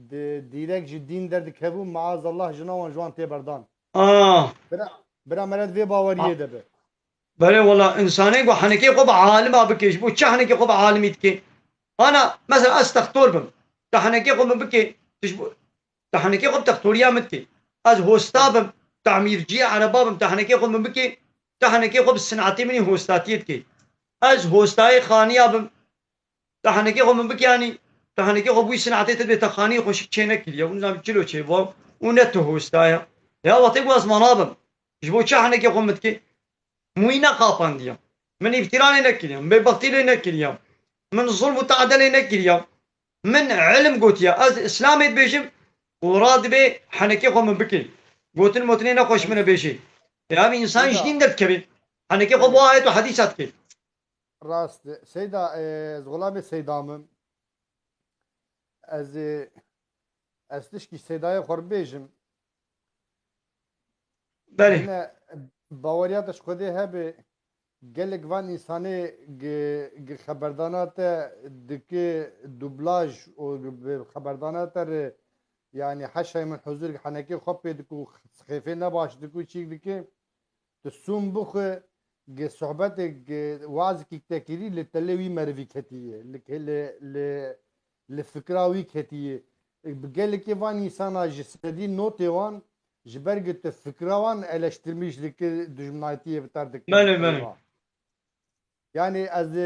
di, dîrek ji dîn derdikevû, maazallah jina wan ji wan tê berdan. Ah. Bira, bira meret vê baweriyê Ah. de be. Belê wela, insanê ku henekê xwe bi alima bike, ji bo çi henekê xwe bi alimî dike? Ana, mesela ez textor bim. Tu henekê xwe min bike, tu ji bo, tu henekê xwe bi textoriya min dike. Ez hosta bim, tamîrciya ereba bim, tu henekê xwe min bike, tu henekê xwe bi sinetê min ê hostatiyê dike. Ez hostayê xaniya bim, tu henekê xwe min bike, yanî tu henekê xwe bûyî sinetê te dibê te xaniyê xweşik çê nekiriye, û nizam çilo çê bû, û ne tu hosta ye. Ya wextê ku ez mala bim, ji bo çi henekê xwe min dike? Min wî neqapandiye. Min îftîranê nekiriye. Min bêbextî lê nekiriye. Min zulm û tedelê nekiriye. Min ilim gotiye. Ez Îslamê dibêjim û radibê henekê xwe min bike. Gotin motinê nexweş min e bêjê. Ya ev însan ji Seyda. dîn derdikeve. Henekê xwe bo ayet û hedîsa dike. Rast e. Seyda, e, ez xulamê Seyda min. Ez, e, ez tişkî Seydayê xwe bibêjim. Belê. Yine baweriya te ji Xwedê hebe, gelek van însanê gi, gi xeberdana te dike dublaj û bi xeberdana te re, yani heşayê min huzur gi henekê xwe pê diku, xêfê nebaş diku, çîk dike. Tu sûm bixwe, gi sohbetê, gi wazikî te kirî, li telê wî merivî ketiye, li, li, li, li fikra wî ketiye. Bi gelekê van însana ji sedî notê wan, ji ber gi tu fikra wan eleştirmîş dikir, dijminayetiyê bi ter dikir. Belê, belê. Yani ez,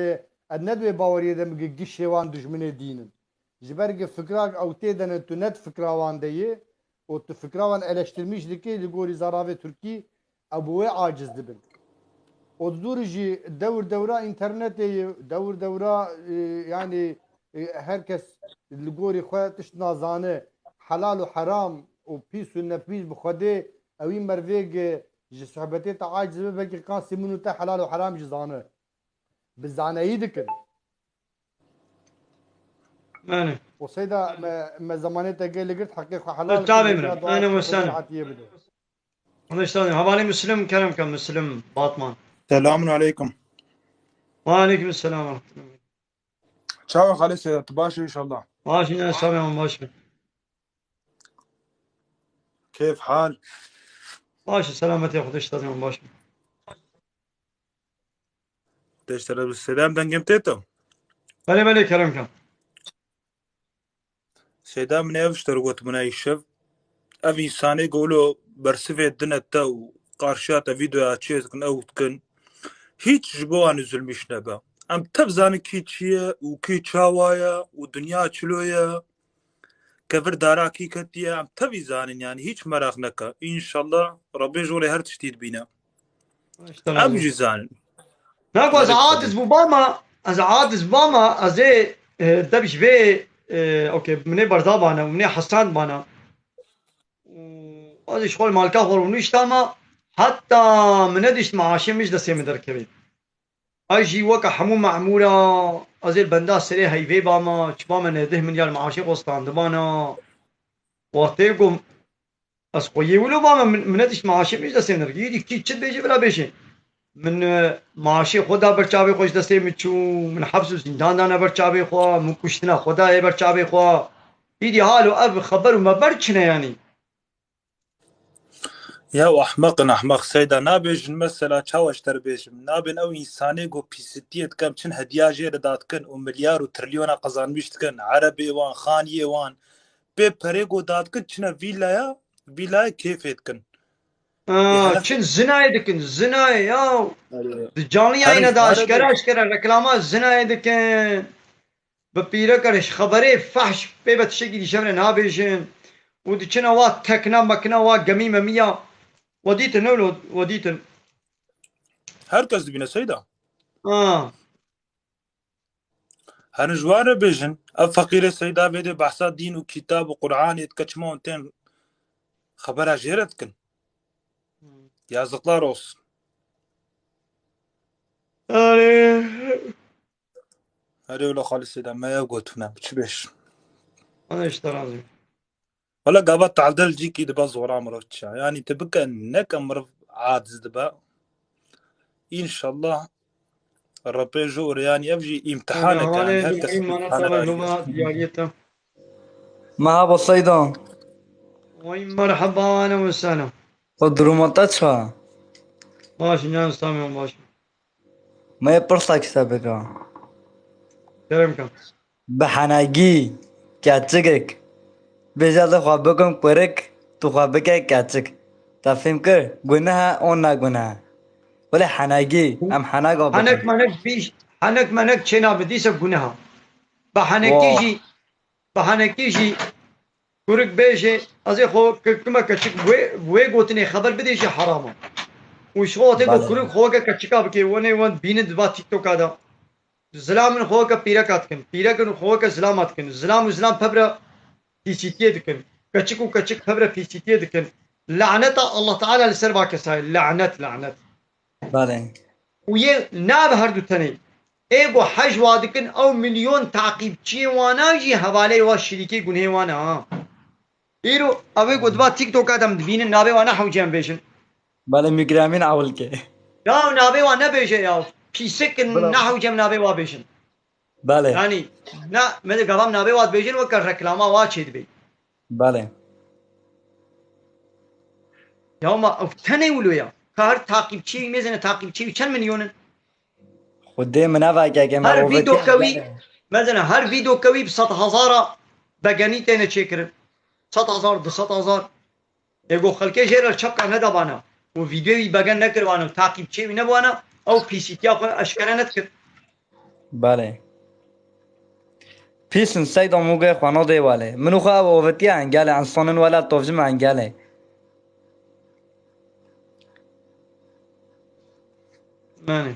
ez ne di wê baweriyê de min gi gişê wan dijminê dîn in. Ji ber gi fikra ew tê de ne, tu ne di fikra wan de yê û tu fikra wan eleştirmîş dikê, li gorî zaravê Tirkî ew bi wê aciz dibin. Û di dûrî jî dewr dewra înternetê ye, dewr dewra, e, yani, e, her kes li gorî xwe tişt nazane, helal û heram û pîs û nepîs bi Xwedê, ewî mervê gi ji sohbetê te aciz be, belkî qasî min û te helal û heram jî zane. Bi zaneyî dikin. Belê. Û Seyda, me, me zemanê te gelê girt, heqê xwe helal Tabii kir, Emre. ya dua Aynen, kir, Hüseyin. Xwedê rahatiyê bide. Hüseyin, hevalê Müslim, kerem ke Müslim Batman. Selamun aleyküm. Ve aleyküm selam ve rahmetullah. Çawa xalê Seyda, tu baş î înşallah? Baş in, Samê wan baş in. Keyf hal. Baş in, selametiya Xwedê ji te re, wan baş in. Deştere bi selam dengim tê to. Belê, belê, kerem ke. Seyda, min ev ji te re got min îşev. Ev însanê ku wilo bersivê dine te û qarşiya te vîdeoya çê dikin, ew dikin. Hîç ji bo wan zulmîş nebe. Em tev zanin kî çi ye û kî çawa ye û dinya çilo ye. Kevir dara kî ketiye, em tevî zanin, yanî hîç meraq neke. Înşallah Rebê ji wê re her tiştî dibîne. Em jî zanin. Na ku ez aciz bû bama, ez aciz bama, ez ê, e, deb ji vê, e, okey, min ê berda bana, min ê hesand bana. Û ez ê ji xwe li malka xwe rûniştama, heta min nedişt maaşê min ji destê min derkevê. Ez jî weke hemû memûra, ez ê li benda serê heyvê bama, çi bame neh deh milyar maaşê xwe standibana. Wextê ku ez xwe yê wilo bame, min, min nedişt maaşê min ji destê min derkevê. Îdî kî çi dibêje, bila bêje. Min, e, maaşê xwe da ber çavê xwe, ji destê min çû, min heps û zîndan dane ber çavê xwe, min kuştina xwe daye ber çavê xwe. Îdî halo ev xeber û meber çi ne yanî? Ya ehmeq in, ehmeq Seyda, nabêjin mesela çawa ji te re bêjim. Nabên ew însanê ku pîsitiyê dikin, çin hediya jê re dadikin û milyar û trilyona qezanmîş dikin, erebê wan, xaniyê wan, pê perê ku dadikin, çine vîlaya, vîlaya kêfê dikin. Aa, çin zinayê dikin, zinayê ya. Di canlı yayına da aşkere aşkere reklama zinayê dikin. Bi pîrek re ji xeberê fehş pê ve tiştekî dîşev re nabêjin. Û diçine wa tekna mekna, wa gemî memiya. We dîtin, ne wilo we dîtin. Her kes dibîne Seyda. Ha. Herin ji wan re bêjin, ev feqîrê Seyda vê dê behsa dîn û kitab û Qur'anê dike, çima hûn tên xebera jê re dikin? Yazıklar olsun. Erê. Erê wilo Xalî Seyda, me ev gotine, çi bêj? Ana işte razı. Wele gava tadil cîkî dibe zora mirov çiya. Yanî tu bike neke mirov aciz dibe. Înşallah Rebê ji û re, yanî ev jî îmtihanek e, yanî her kes îmtihanek e. Merhaba Seyda. Oy merhaba, ahlen ve sehlen. O duruma te çi? Baş, ne Samê wan baş. Me yê pirsa kî te bike. Kerem ke. Bi henegî keçikek bêje ez ê xwe bikim kurik, tu xwe bike keçik. Te fêm kir? Guneh e, an ne guneh e? Wele henegî, em henega bikin. Henek menek bî, henek menek çênabe, dîse guneh e. Bi henekî jî, bi henekî jî kurik bêje, ez ê xwe ke-, kime keçik wê, wê gotinê xeber bidê jî heram e. Û ji xwe wextê ku kurik xwe weke keçika bike, wenê wan bînin di va TikToka de. Zilam in xwe weke pîreka dikin. Pîrek in xwe weke zilama dikin. Zilam û zilam pevre pîsîtiyê dikin. Keçik û keçik pevre pîsîtiyê dikin. Laneta Allah Teala li ser va kesayê. Lanet, lanet. Belê. Û yê nav her du tenê. Ê ku hej wa dikin, ew milyon taqîbçiyê wana jî hevaleyê wa şirîkê gunhê wan e ha. Îro ew ê ku di va TikToka de em dibînin, navê wan ne hewce em bêjin. Belê, Mîgramîn ewil ke. Ya navê wan nebêje ya. Pîsik in, ne hewce em navê wa bêjin. Belê. Yanî, ne, me de gavam navê wa dibêjin, weke reklama wa çê dibê. Belê. Ya ma ew tenê wilo ya. Ka her takipçiyê wî mêzene, takipçiyê wî çend milyon in? Xwedê min ev eke ke me Her rovetiya vîdokewî, gele. Mezene, her vîdokewî bi sed hezara begenî têne çêkirin. Sed hezar, du sed hezar. Ê go xelkê jê re çepka nedabana û vîdyoyê wî begen nekiribana û takipçiyê wî nebûana, ew pîsîtiya xwe eşkere nedikir. Belê. Pîs in Seyda, mûgê xwe nadê welê. Min û xwe ev ovetiya engel e, ensanin wela tovjim engel e. Yanî.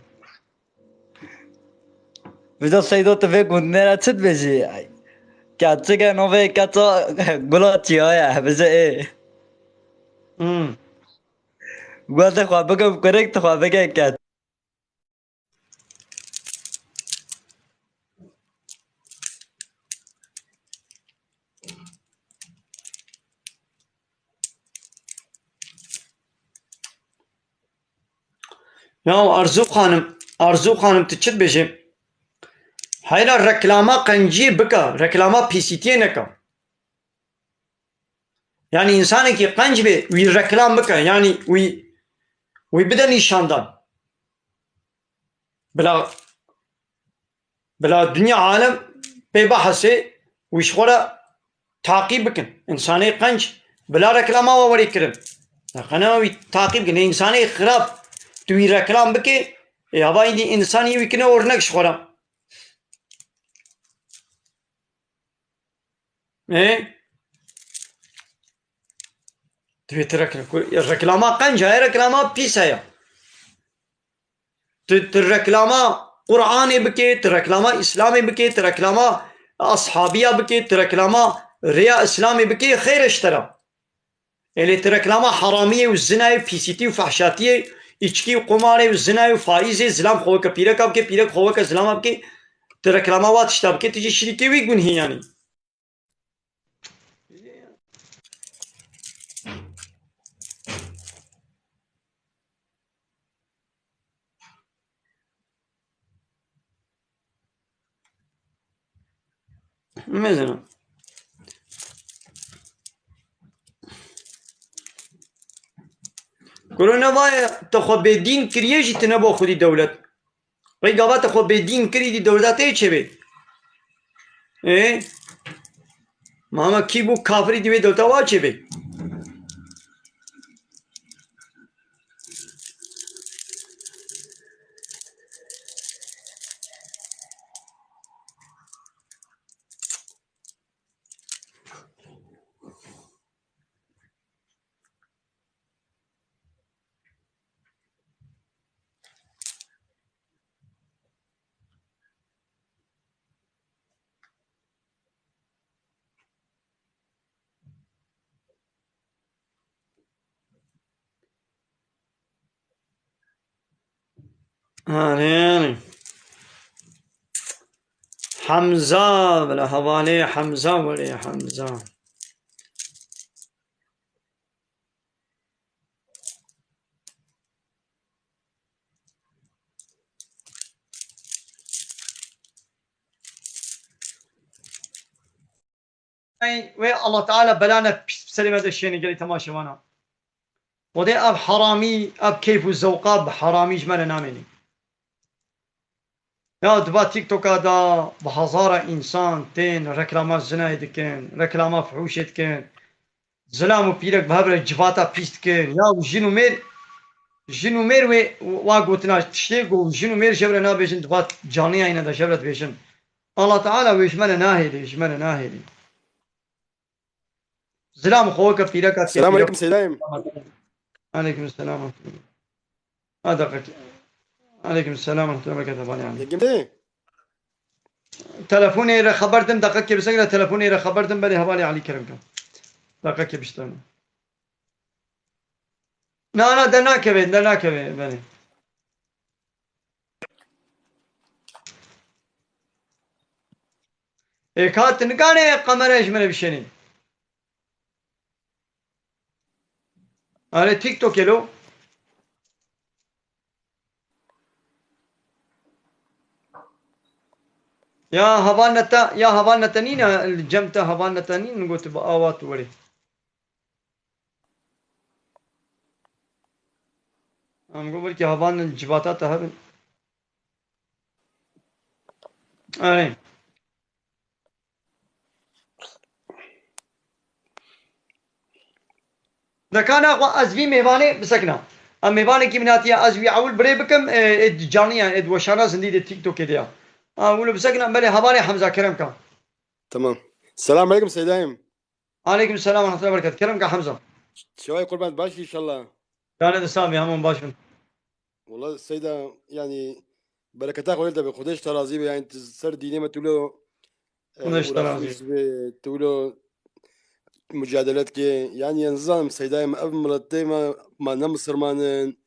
Vîda Seyda, tu vê gundinê re çi dibêjî? Keçik e, navê keça gula çiya ye, bêje ê. Hmm. Gel te xwe bike kurik, tu xwe bike keç. Ya Arzu Xanim, Arzu Xanim, tu çi dibêjî? Heyra reklama qenciyê bike, reklama pîsîtiyê neke. Yani insanekî qenc bê, wî reklam bike, yani wî, wî bide nîşandan. Bila, bila dinya alem pê bihesê, wî ji xwe re taqîb bikin. Însanê qenc bila reklama we werê kirin. Qene wî taqîb bikin. Însanê xirab tu wî reklam bikê, ê, hava îdî însanî wî kine ornek ji xwe re. Ê? Divê tu rekl-, ku-, reklama qenc heye, reklama pîs heye. Tu, tu reklama Qur'anê bikê, tu reklama Îslamê bikê, tu reklama ashabiya bikê, tu reklama rêya Îslamê bikê, xêr e ji te re. Ê lê tu reklama heramiyê û zinayê û pîsîtî û fehşatiyê, îçkî û qumarê û zinayê û faîzê, zilam xwe weke pîreka bike, pîrek xwe weke zilama bike, tu reklama wa tişta bike, tu jî şirîkê wî gunhî yanî. Mesela. Kuro ne vaye te xwe bêdîn kiriye jî tu ne bo xwedî dewlet. Pey gava te xwe bêdîn kirî dî dewleta te çê bê. Ê? Mama kî bû kafirî dî wê dewleta wa çê bê. Anê, anê. Hemza, bila hevalê Hemza were Hemza. Ey, wê Allah Teala belane pis serê me de şêne gelî temaşevana. Xwedê ev haramî, ev keyf û zewqa bi haramî ji me re namênî. Ya di va TikToka da bi hezara însan tên reklama zinayê dikin, reklama fihûşê dikin. Zilam û pîrek bi hev re civata pîs dikin. Ya û jin û mêr, jin û mêr wê wa gotina tiştê ku jin û mêr ji hev re nabêjin, di va caniyayîne de ji hev re dibêjin. Allah Teala wê ji me re nahêlê, ji me re nahêlê. Zilam xwe weke pîreka Selam aleyküm Seydayim. Aleyküm selam. Ha, deqek. Aleyküm selam ve rahmetullahi ve berekatuhu. Hevalê Elî. Yekîm tê? Telefonê re xeber din, deqekê bisekine, telefonê re xeber din, belê hevalê Elî Kerem ke. Deqekê biştene. Na, na, de nakeve, de nakeve, belê. Ê, ka tu nikane kamera ji min re bişênî. Are TikTokê lo. Ya heval neta, ya heval neta nîne, li cem te heval neta nîne, got bi awa tu werê. Em got belkî heval li civata te hebin. Erê. Dekana xwe ez vî mêvanê bisekina. Em mêvanekî min hatiye ez wî ewil birê bikim, ê, ê di canî ye, ê di weşana zindî de TikTokê de ya. Ha, wilo bisekina, belê hevalê Hemza Kerem ka. Tamam. Selam aleyküm Seydayim. Aleyküm selam ve rahmetullahi ve berekatuhu. Kerem ka Hemza. Şevay qurban, baş inşallah. Canê de sağ be, hemû baş bin. Wala Seyda, yani bereketa Xwedê te be, Xwedê ji te razî be, yani tu ser dînê me tu lo, e, Xwedê ji te razî be. Uğraşmış be, tu lo mucadelet ke, yani, yani zanim Seyda, em ev miletê me, ma ne Müslüman in,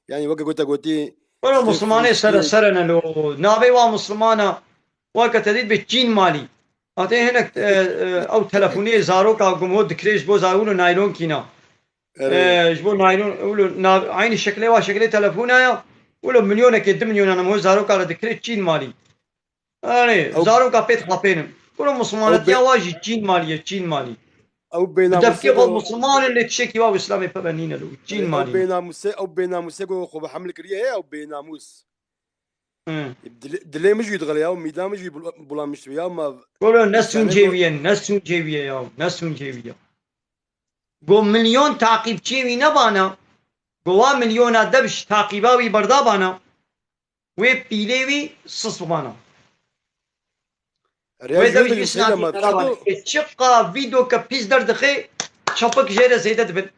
yani weke gote gotî, Wala işte, Müslümanê sere, sere ne lo, navê wa Müslümana, weke te dît be Çîn malî. Atê hinek, e, e, ew telefonê zaroka gumho dikirê ji bo zarûn û naylon kîna. Erê. E, ji bo naylon, wilo na-, aynî şekilê wa şekilê telefona ya. Wilo milyonekê, du milyonan em ho zaroka re dikirê Çîn malî. Erê, Ew zaroka pê dixapênin. Kuro ew bê-, Muslimanetiya wa jî Çîn malî ye, Çîn malî. Ew Bi bênamûsê devkê xwe go-, Musliman in, lê tiştekî wa Îslamê peve nîne li Çîn Erê, ew malî ye. Bênamûsê, ew bênamûsê go xwe bi heml kiriye, ew bênamûs. Hı. Dilê, dilê min jî dixele ya, mîda min jî bul-, bulanmış dibe ya, ma Kuro ne însane sûncê go- wî ye, ne sûncê wî ye ya, ne sûncê wî ye. Go milyon taqîbçiyê wî nebana, go wa milyona dev ji taqîba wî berdabana, wê pîlê wî sis bibana. Rêya Wê ji dev wê jî de Seyda, sinatî ma qera bane. Çi qo- Ê çiqa vîdyoke pîs derdixê, çapik jê re zêde dibin.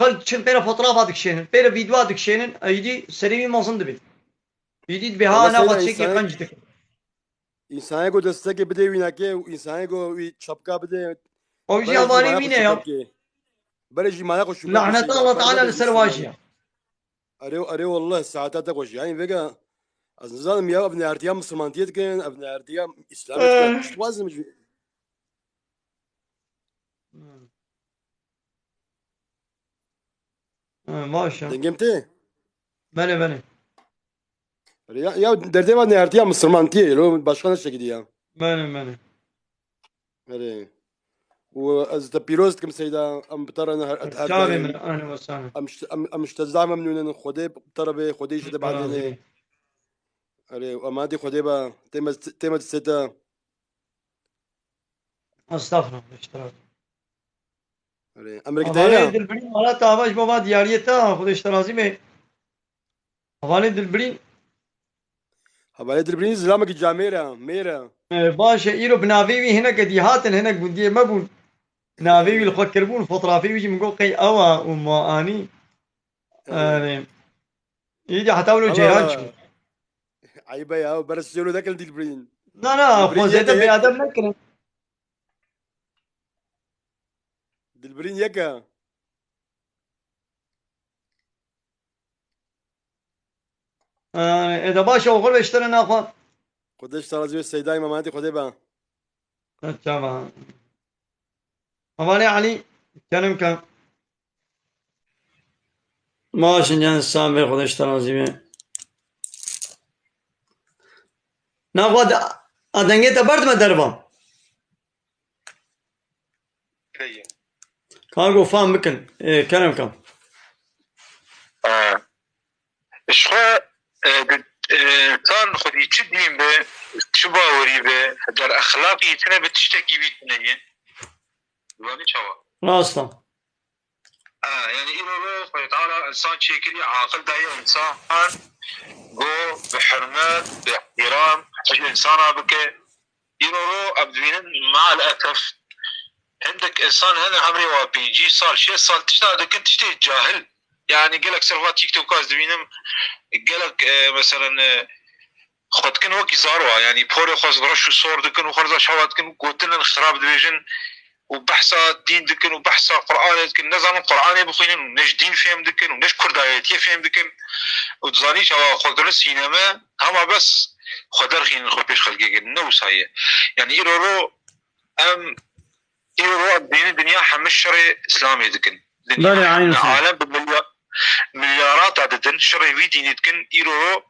Xelk çin pê re fotoğrafa dikişênin, pê re vîdyoa dikişênin, êdî serê wî mezin dibin. Êdî dibê ha Ama na Seyda, xwe çekê insanê, qenc dikin. Însanê ku destekê bidê wî nake û însanê ku wî çapka bidê, O jî berê jî hevalê mala wî xwe ne ya. Şûpekê. Berê jî mala xwe şûpekê Lahneta Seyda. Allah Teala li ser wa jî ya. Erê, erê, wallah, saeta te xweş. Yani vega, ez nizanim ya, ev nehertiya Mislimantiyê dikin, ev nehertiya Îslamê dikin. Eh. Tişt wazim jî. Hmm. Eh, baş e. Dengê min tê? Belê, belê. Erê, ya, ya derdê me nehertiya Mislimantiyê, lo başka ne şekilde ya. Belê, belê. Erê. Û ez te pîroz dikim Seyda, em bi te re ne her, her Çavê daim. Min, ahlen ve sahlen. Em ji, em, em ji te zehf memnûn in, Xwedê bi te re be, Xwedê ji te Razî behdêne. Be. Erê, û emanetî Xwedê be, tê me, tê me distê te. Estağfurullah, işte razî. Erê, emrek te Hevalê ye? Dilbirîn, wala te ava ji bo va diyariyê te, Xwedê ji te razî be. Hevalê Dilbirîn. Hevalê Dilbirîn zilamekî camêr e, mêr e. E, baş e, îro bi navê wî hinek edî hatin, hinek gundiyê me bûn. Navê wî li xwe kiribûn, fotoğrafê wî jî min got qey ew e û ma anî. Erê. Erê. Îdî heta wilo Ama ceyran çû. Eybe ya, beres jê wilo nekin Dilbirîn. Na, na, Dilbirîn xwe zêde yeke, yeke. Bêedeb nekirin. Dilbirîn yeke. Ee, ê de baş e, oxir ve ji te re naxwe. Xwedê ji te razî be Seydayê me, emanetî Xwedê be. Çava. Hevalê Elî, kenim ke. Baş in, can sağ be, Xwedê ji te razî be. Naxwe de, a dengê te berdime derva. Heye. Ka go fam bikin, e, kerem kam. E, ji xwe, e, di, e, tan xwedî çi dîn be, çi bawerî be, ger exlaqî tune be, tiştekî wî tune ye. Zanî çawa? Rast e. Ha, yani îro ro Xwedê Teala insan çêkiriye, aqil daye insan, go bi hurmet, bi îhtiram ji insana bike. Îro ro em dibînin, maal esef, hindek insan hene emrê wa pêncî sal, şêst sal tişta dikin, tiştê cahil. Yani gelek ser va TikTok'a ez dibînim, gelek, e, meselen, e, xwe dikin wekî zarwa, yanî porê xwe reş û sor dikin û xwe reza şewa dikin û gotinin xirab dibêjin û behsa dîn dikin û behsa Qur'anê dikin. Ne zanin Qur'anê bixwînin û ne ji dîn fêm dikin û ne ji kurdayetiyê fêm dikin. Û dizanî çawa xwe kirin sîneme, hema bes xwe derxînin xwe pêş xelkê kirin. Ne wisa ye. Yanî îro ro em Îro em dînê dinya hemî şerê Îslamê dikin. Dinya Belê, hemî, eynî. Alem bi milyar, milyarata didin, şerê wî dînê dikin. Îro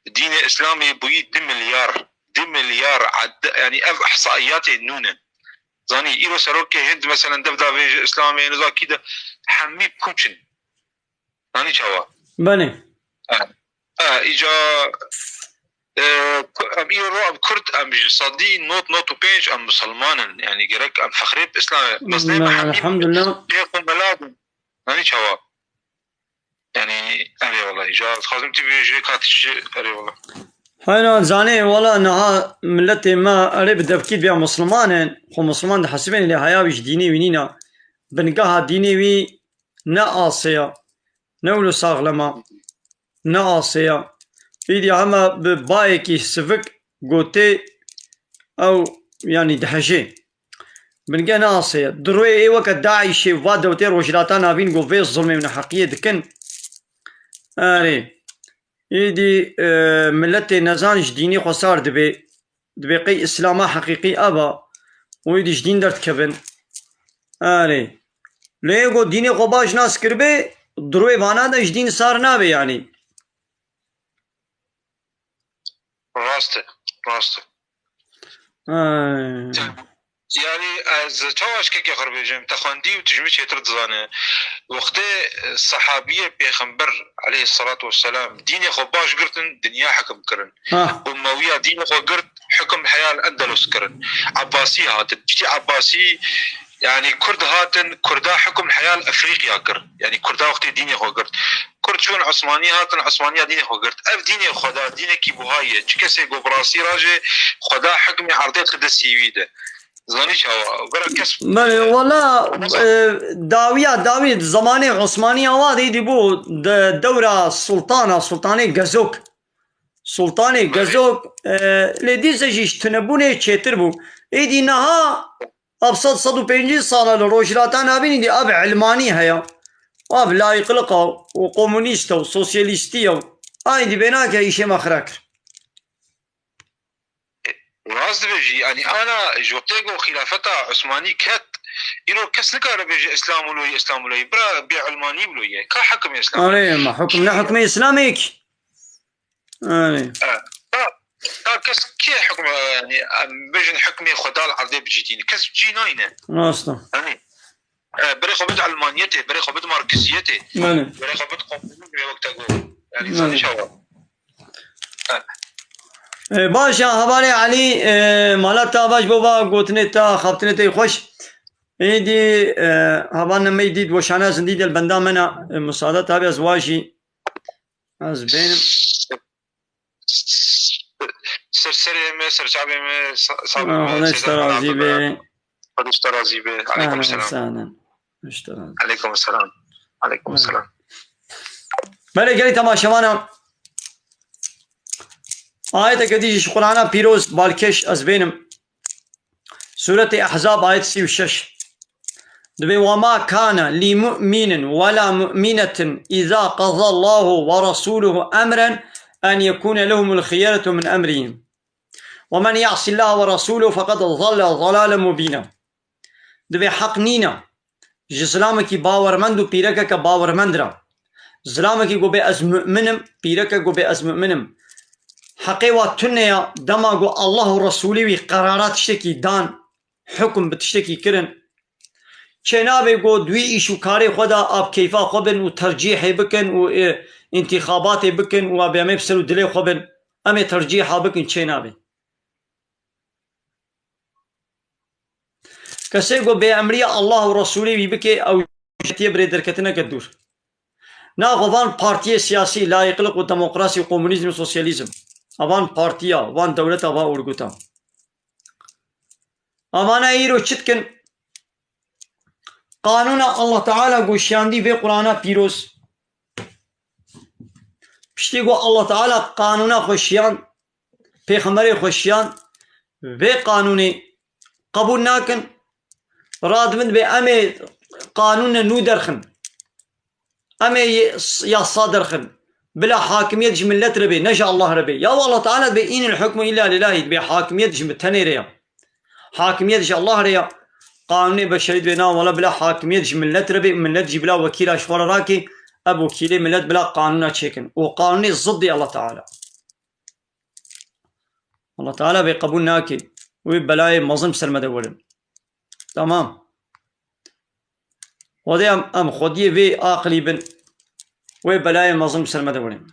dînê Îslamê bûyî du milyar, du milyar ad-, yani ev ihsaiyatê nû ne. Zanî, îro serokê Hind, meselen, dev davêje Îslamê, niza kî de hemî pûç in. Zanî çawa? Belê. E, e, îca, e, ku-, em îro em Kurd, em ji sedî nod, nod û pênc em misilman in. Yani gerek em fexrê bi Îslamê. Bes ne Me-, hemî elhamdülillah. Şêx û mela bin. Zanî çawa? Yani, erê wala, îca dixwazim tu bêjî, katî çi, erê wala. Heyna zanê, wala niha miletê me erê bi devkî diya misilman in. Xwe misilman dihesibên lê heya wî ji dînê wî nîna. Bingeha dînê wî ne asê ya. Ne wilo saxlem a, ne asê ya. Îdî hema bi bayekî sivik gotê ew, yanî dihejê. Bingeh ne asê ya. Di rûyê ê weke DAIŞê va dewletê Rojhilata Navîn ku vê zilmê û neheqiyê dikin. Erê. Îdî, e, miletê nezan ji dînê xwe sar dibê. Dibê qey Îslama heqîqî ev a û êdî ji dîn derdikevin. Erê. Lê yê ku dînê xwe baş nas kiribê, di rûyê vana de ji dîn sar nabe yanî. Rast e, rast e. Ay. Yani ez çawa ji kekê xwe bêjim, te xwendî û tu ji min çêtir dizane. Wextê, e, sehabiyê pêxember aleyhissalatu vesselam dînê xwe baş girtin, dinya hekim kirin. Ha. Umewiya dînê xwe girt, hekim heya li Endelus kirin. Ebbasî hatin. Piştî Ebbasî, yani Kurd hatin, Kurda hekim heya li Efrîqya kir. Yani Kurda wextê dînê xwe girt. Kurd çûn Osmanî hatin, Osmaniya dînê xwe girt. Ev dînê xwe da, dînekî buha ye. Çi kesê ku bi rastî rajê xwe da hikmê erdê dixide destî wî de. Zanî çawa? Bira kes Belê, wela, e, dawiya, dawî zamanê Osmaniya wa de dî bû de dewra sultana, sultanê Gezok. Sultanê Belê. Gezok, e, lê dîse jî ji tunebûnê çêtir bû. Êdî niha Ev sed, sed û pêncî sal e li Rojhilata Navînî dî ev ilmanî heye. Ev layîqliqa û komunîst e û sosyalîstî ye û aydî bê nake îşê me xira kir. Rast dibêjî, yanî ana ji wextê ku xîlafeta Osmanî ket, îro kes nikare bêje Îslam wilo ye, Îslam wilo ye. Bira bê ilmanî wilo ye. Ka hikimê Îslam? Erê, ma hukm ne hukmê Îslamê ki. Erê. E, ta, ta kes kê hukm, yanî, em bêjin hukmê Xweda li erdê bicîtîne? Kes cî nayne. Rast e. Yanî, e, berê xwe bid elmaniyetê, berê xwe bid marksiyetê, Belê. Berê xwe bid komunîzmê wek te got. Yanî, Belê. Zanî çawa? E, baş e, hevalê Elî, e, mala te baş bo va gotinê te, xaftinê te xweş. Êdî, e, hevalê me dît weşana zindî del benda me ne, e, musade tabi ez wajî. Ez bênim. Ser serê me, serçavê me, sa-, sabê Ah, me, Xwedê ji te razî be. Xwedê ji te razî be. Aleykum Ahlan, selam. Sahlan. Ji te razî. Aleykum selam. Aleykum selam. Belê gelî temaşevana. Ayeteke dî ji Qur'ana pîroz balkêş ez bênim. Sûretê Ehzab ayet sî û şeş. Dibê, "Ve ma kana li mu'minin ve la mu'minetin iza qazallahu ve rasuluhu emren en yekune lehumul khiyeretu min emrihim. Ve men ya'sillaha ve rasulehu fekad zalle zalalen mubîna." Dibê heq nîne ji zilamekî bawermend û pîrekeke bawermend re. Zilamekî ku bê ez mu'min im, pîreke ku bê ez mu'min im. Heqê wa tune ya dema ku Allah û Resûlê wî qerara tiştekî dan, hukm bi tiştekî kirin. Çênabê ku di wî îş û karê xwe de a bi keyfa xwe bin û tercîhê bikin û, e, întîxabatê bikin û a bi em ê bi ser û dilê xwe bin. Em ê tercîha bikin, çênabê. Kesê ku bêemriya Allah û Resûlê wî bike, ew ji tiyê birê derketineke dûr. Naxwe van partiyê siyasî, layîqlik û demokrasî, komunîzm û sosyalîzm. Evan partiya, van dewleta, va orguta. Evana îro çi dikin? Qanûna Allah Teala ku şiyandî vê Qur'ana pîroz. Piştî ku Allah Teala qanûna xwe şiyand, pêxemberê xwe şiyand, vê qanûnê qebûl nakin, radibin dibê em ê qanûne nû derxin. Em ê yasa derxin. Bila hakimiyet ji millet re bê, ne ji Allah re bê. Ya Allah Teala dibê, "Înil hukmu illa lillahi", dibê hakimiyet ji min tenê re ya. Hakimiyet ji Allah re ya. Qanûnê beşerî dibê, na wala bila hakimiyet ji millet re bê, millet jî bila wekîla ji xwe re rakê, ev wekîlê millet bila qanûna çêkin. Û qanûnê ziddê Allah Teala. Allah Teala vê qebûl nake. Wê belayê mezin bi ser me de werin. Tamam. Xwedê em, em xwediyê vê aqilî bin. Wê belayê mezin bi ser me de werin.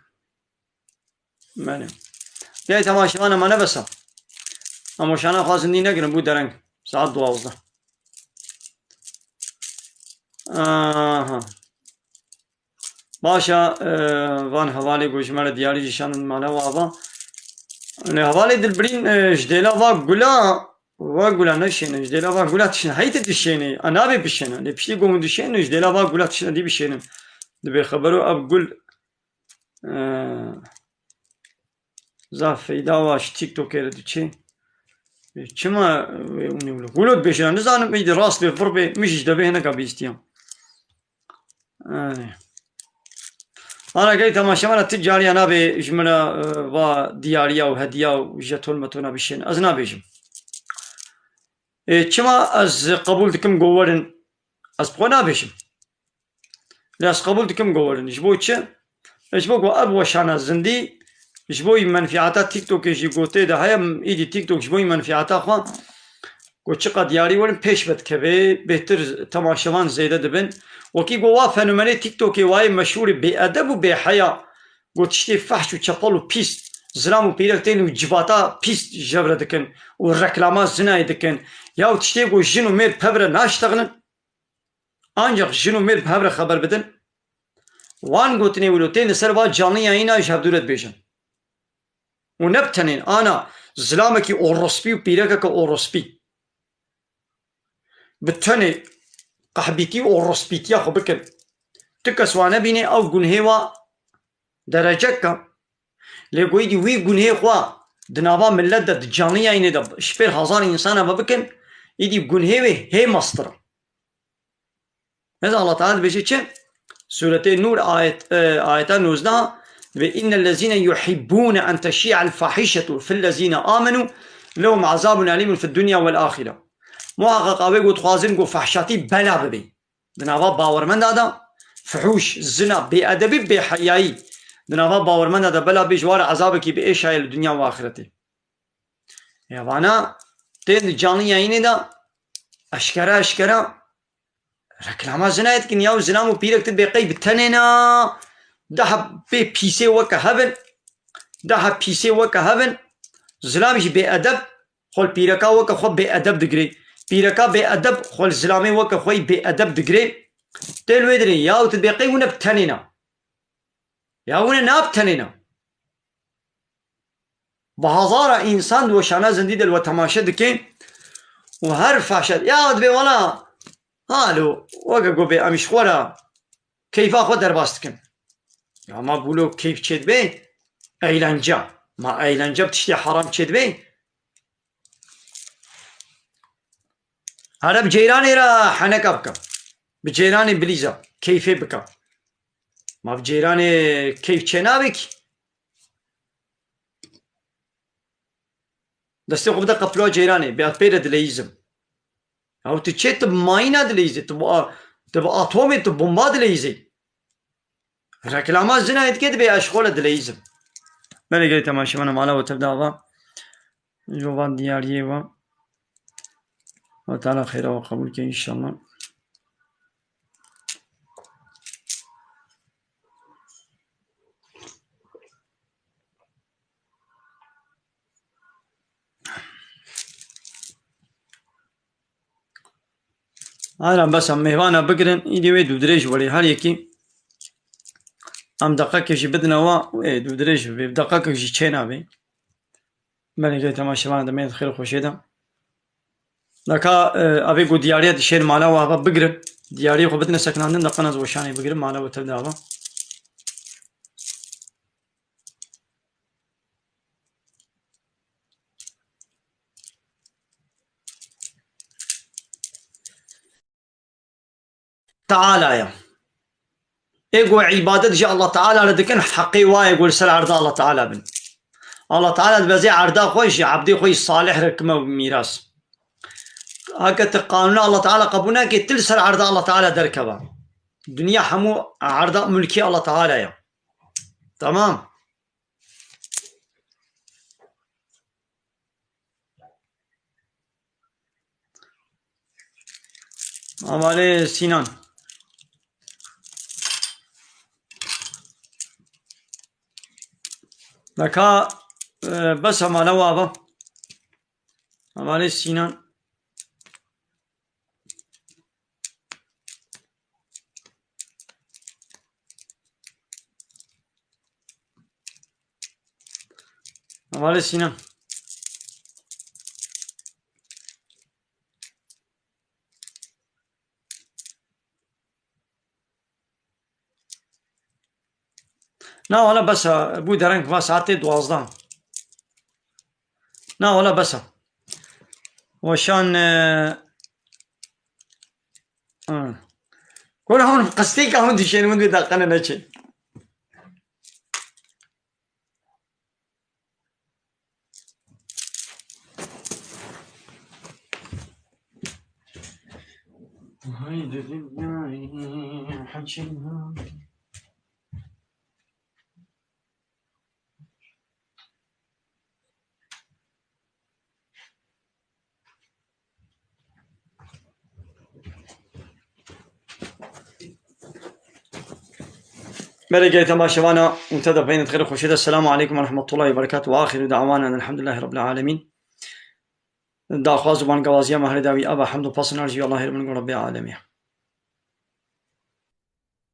Belê. Gel temaşevana me nebesa. Em weşana xwe zindî nekirin, bû dereng. Saet duwazdeh. Aha. Baş e, e, van hevalê ku ji me re diyarî jî şandin mala we ava. Lê hevalê Dilbirîn, e, ji dêla va gula, va gula neşêne, ji dêla va gula tişne, heytê dişêne, a nabê bişêne. Lê piştî ku hûn dişêne, ji dêla va gula tişne dî bişênin. Dibê xebero ev gul, e, Zaf feyda wa ji TikTokê re diçe. Çima wê hûn ê wilo? Wilo dibêjin, nizanim, êdî rast bê, vir bê, min jî ji devê hineka bihîstiya. Erê. Ana gelî temaşevana, ti cariya nabê ji min re, e, va diyariya û hediya û jeton metona bişên. Ez nabêjim. E, çima ez qebûl dikim ku werin? Ez bi xwe nabêjim. Lê ez qebûl dikim ku werin. Ji bo çi? Ji bo ku ev weşana zindî Ji bo menfîata TikTokê jî gotê de heye, îdî TikTok ji bo menfîata xwe ku çiqas diyarî werin pêş ve dikeve, bêhtir temaşevan zêde dibin. Wekî ku wa fenomenê TikTokê wayê meşhûrê bêedeb û bêheya, ku tiştê fehş û çepel û pîs, zilam û pîrek tên û civata pîs jevre dikin û reklama zinayê dikin, ya û tiştê ku jin û mêr bi hev re naştexilin, ancaq jin û mêr bi hev re xeber bidin. Wan gotinê wilo tên li ser va canlı yayîna ji hevdû re dibêjin. Û ne bi tenê, ana zilamekî orospî û pîrekeke orospî bi tenê qehbîtî û orospîtiya xwe bikin. Tu kes wane bînê ew gunhê wa derecek ke. Lê ku îdî wî gunhê xwe di nava millet de, di canlı yayînê de ji pêr hezar însana ve bikin, îdî gunhê wê hê mestir e. Mesela Allah Teala dibêje çi? Sûretê Nûr ayet, e, ayeta nozdeh, dibê, "Innellezîne yuhibbûne en teşî'el fahîşetu fillezîne amenû lehum azabun elîmun fid dunya vel ahire." Muhaqqeq avê ku dixwazin ku fehşatî bela bibê di nava bawermenda de, fuhûş, zina, bêedebî, bêheyayî di nava bawermenda de bela bê, ji wan re ezabekî bi êş heye li dinya û axiretê. Ya vana tên di canlı yayînê de eşkere eşkere reklama zinayê dikin ya û zilam û pîrek tu bê qey bi tenê ne. Daha bê pîsê weke hev in. Daha pîsê weke hev in. Zilam jî bêedeb xwe li pîreka weke xwe bêedeb digirê. Pîreka bêedeb xwe li zilamê weke xwe yî bêedeb digirê. Tê li wê dirê ya û tu bê qey wine bi tenê ne. Ya wine ne bi tenê ne. Bi hezara însan di weşana zindî de li we temaşe dike û her fahşet ya dibê wala halo weke ku bê em ji xwe re keyfa xwe derbas dikin. Ya ma bûlo keyf çêdibe, eğlence. Ma eğlence bi tiştê heram çêdibe. Here bi ceyranê re heneka bike. Bi ceyranê bilîza, keyfê bike. Ma bi ceyranê keyf çênabe kî. Destê xwe bide qepila ceyranê, bê pê re dileyîzim. Ew tu çê, tu bi mayîna dileyîzê, tu bi a-, tu bi atomê, tu bomba dileyîzê. Reklama zinayê dike dibê ez ji xwe re dileyîzim. Belê gelê temaşevana mala we tev de ava. Ji van diyariyê ve. Allah Teala xêra we qebûl ke înşallah. Ayran bes em mêvana bigirin, îdî wê dûdirêj welê her yekî em deqekê jî bidine wa, wê dûdirêj vê deqekek jî çênabê. Belê gelê temaşevan demê xêr û xweşê de. Deka, e, evê ku diyariya dişên mala wa heva bigirin. Diyariyê xwe bidine sekinandin, deqan ez weşanê bigirim, mala we tev de heva. Teala ye. Ê ku îbadet ji Allah Teala re dikin, heqê wa ye ku li ser erda Allah Teala bin. Allah Teala dibeze erda xwe ji ebdê xwe yî salih re kime mîras. Heke tu qanûna Allah Teala qebûl nake, tu li ser erda Allah Teala derkeva. Dinya hemû erda mulkê Allah Teala ye. Tamam. Amalê Sînan. Neka, e, bes amale wa va. Amalê Sînan. Amalê Sînan. Na wala bes e, bû dereng va saetê duwazdeh. Na wala bes e. Weşan, e, ha. Kol hon qistê ka hon dişên hon dê daqene neçe. Haydi dünyayı açın. Belê gelî temaşevana û te de peyne xêr û xweşî de. Selamu aleykum ve rahmetullahi ve berekatuhu. Ve axiru da'wana elhamdülillahi rabbil alemin. Daxwaz û bangewaziya me herê dawî ava hemd û pasnarjî Allahê Ribin Rabbil Alemî.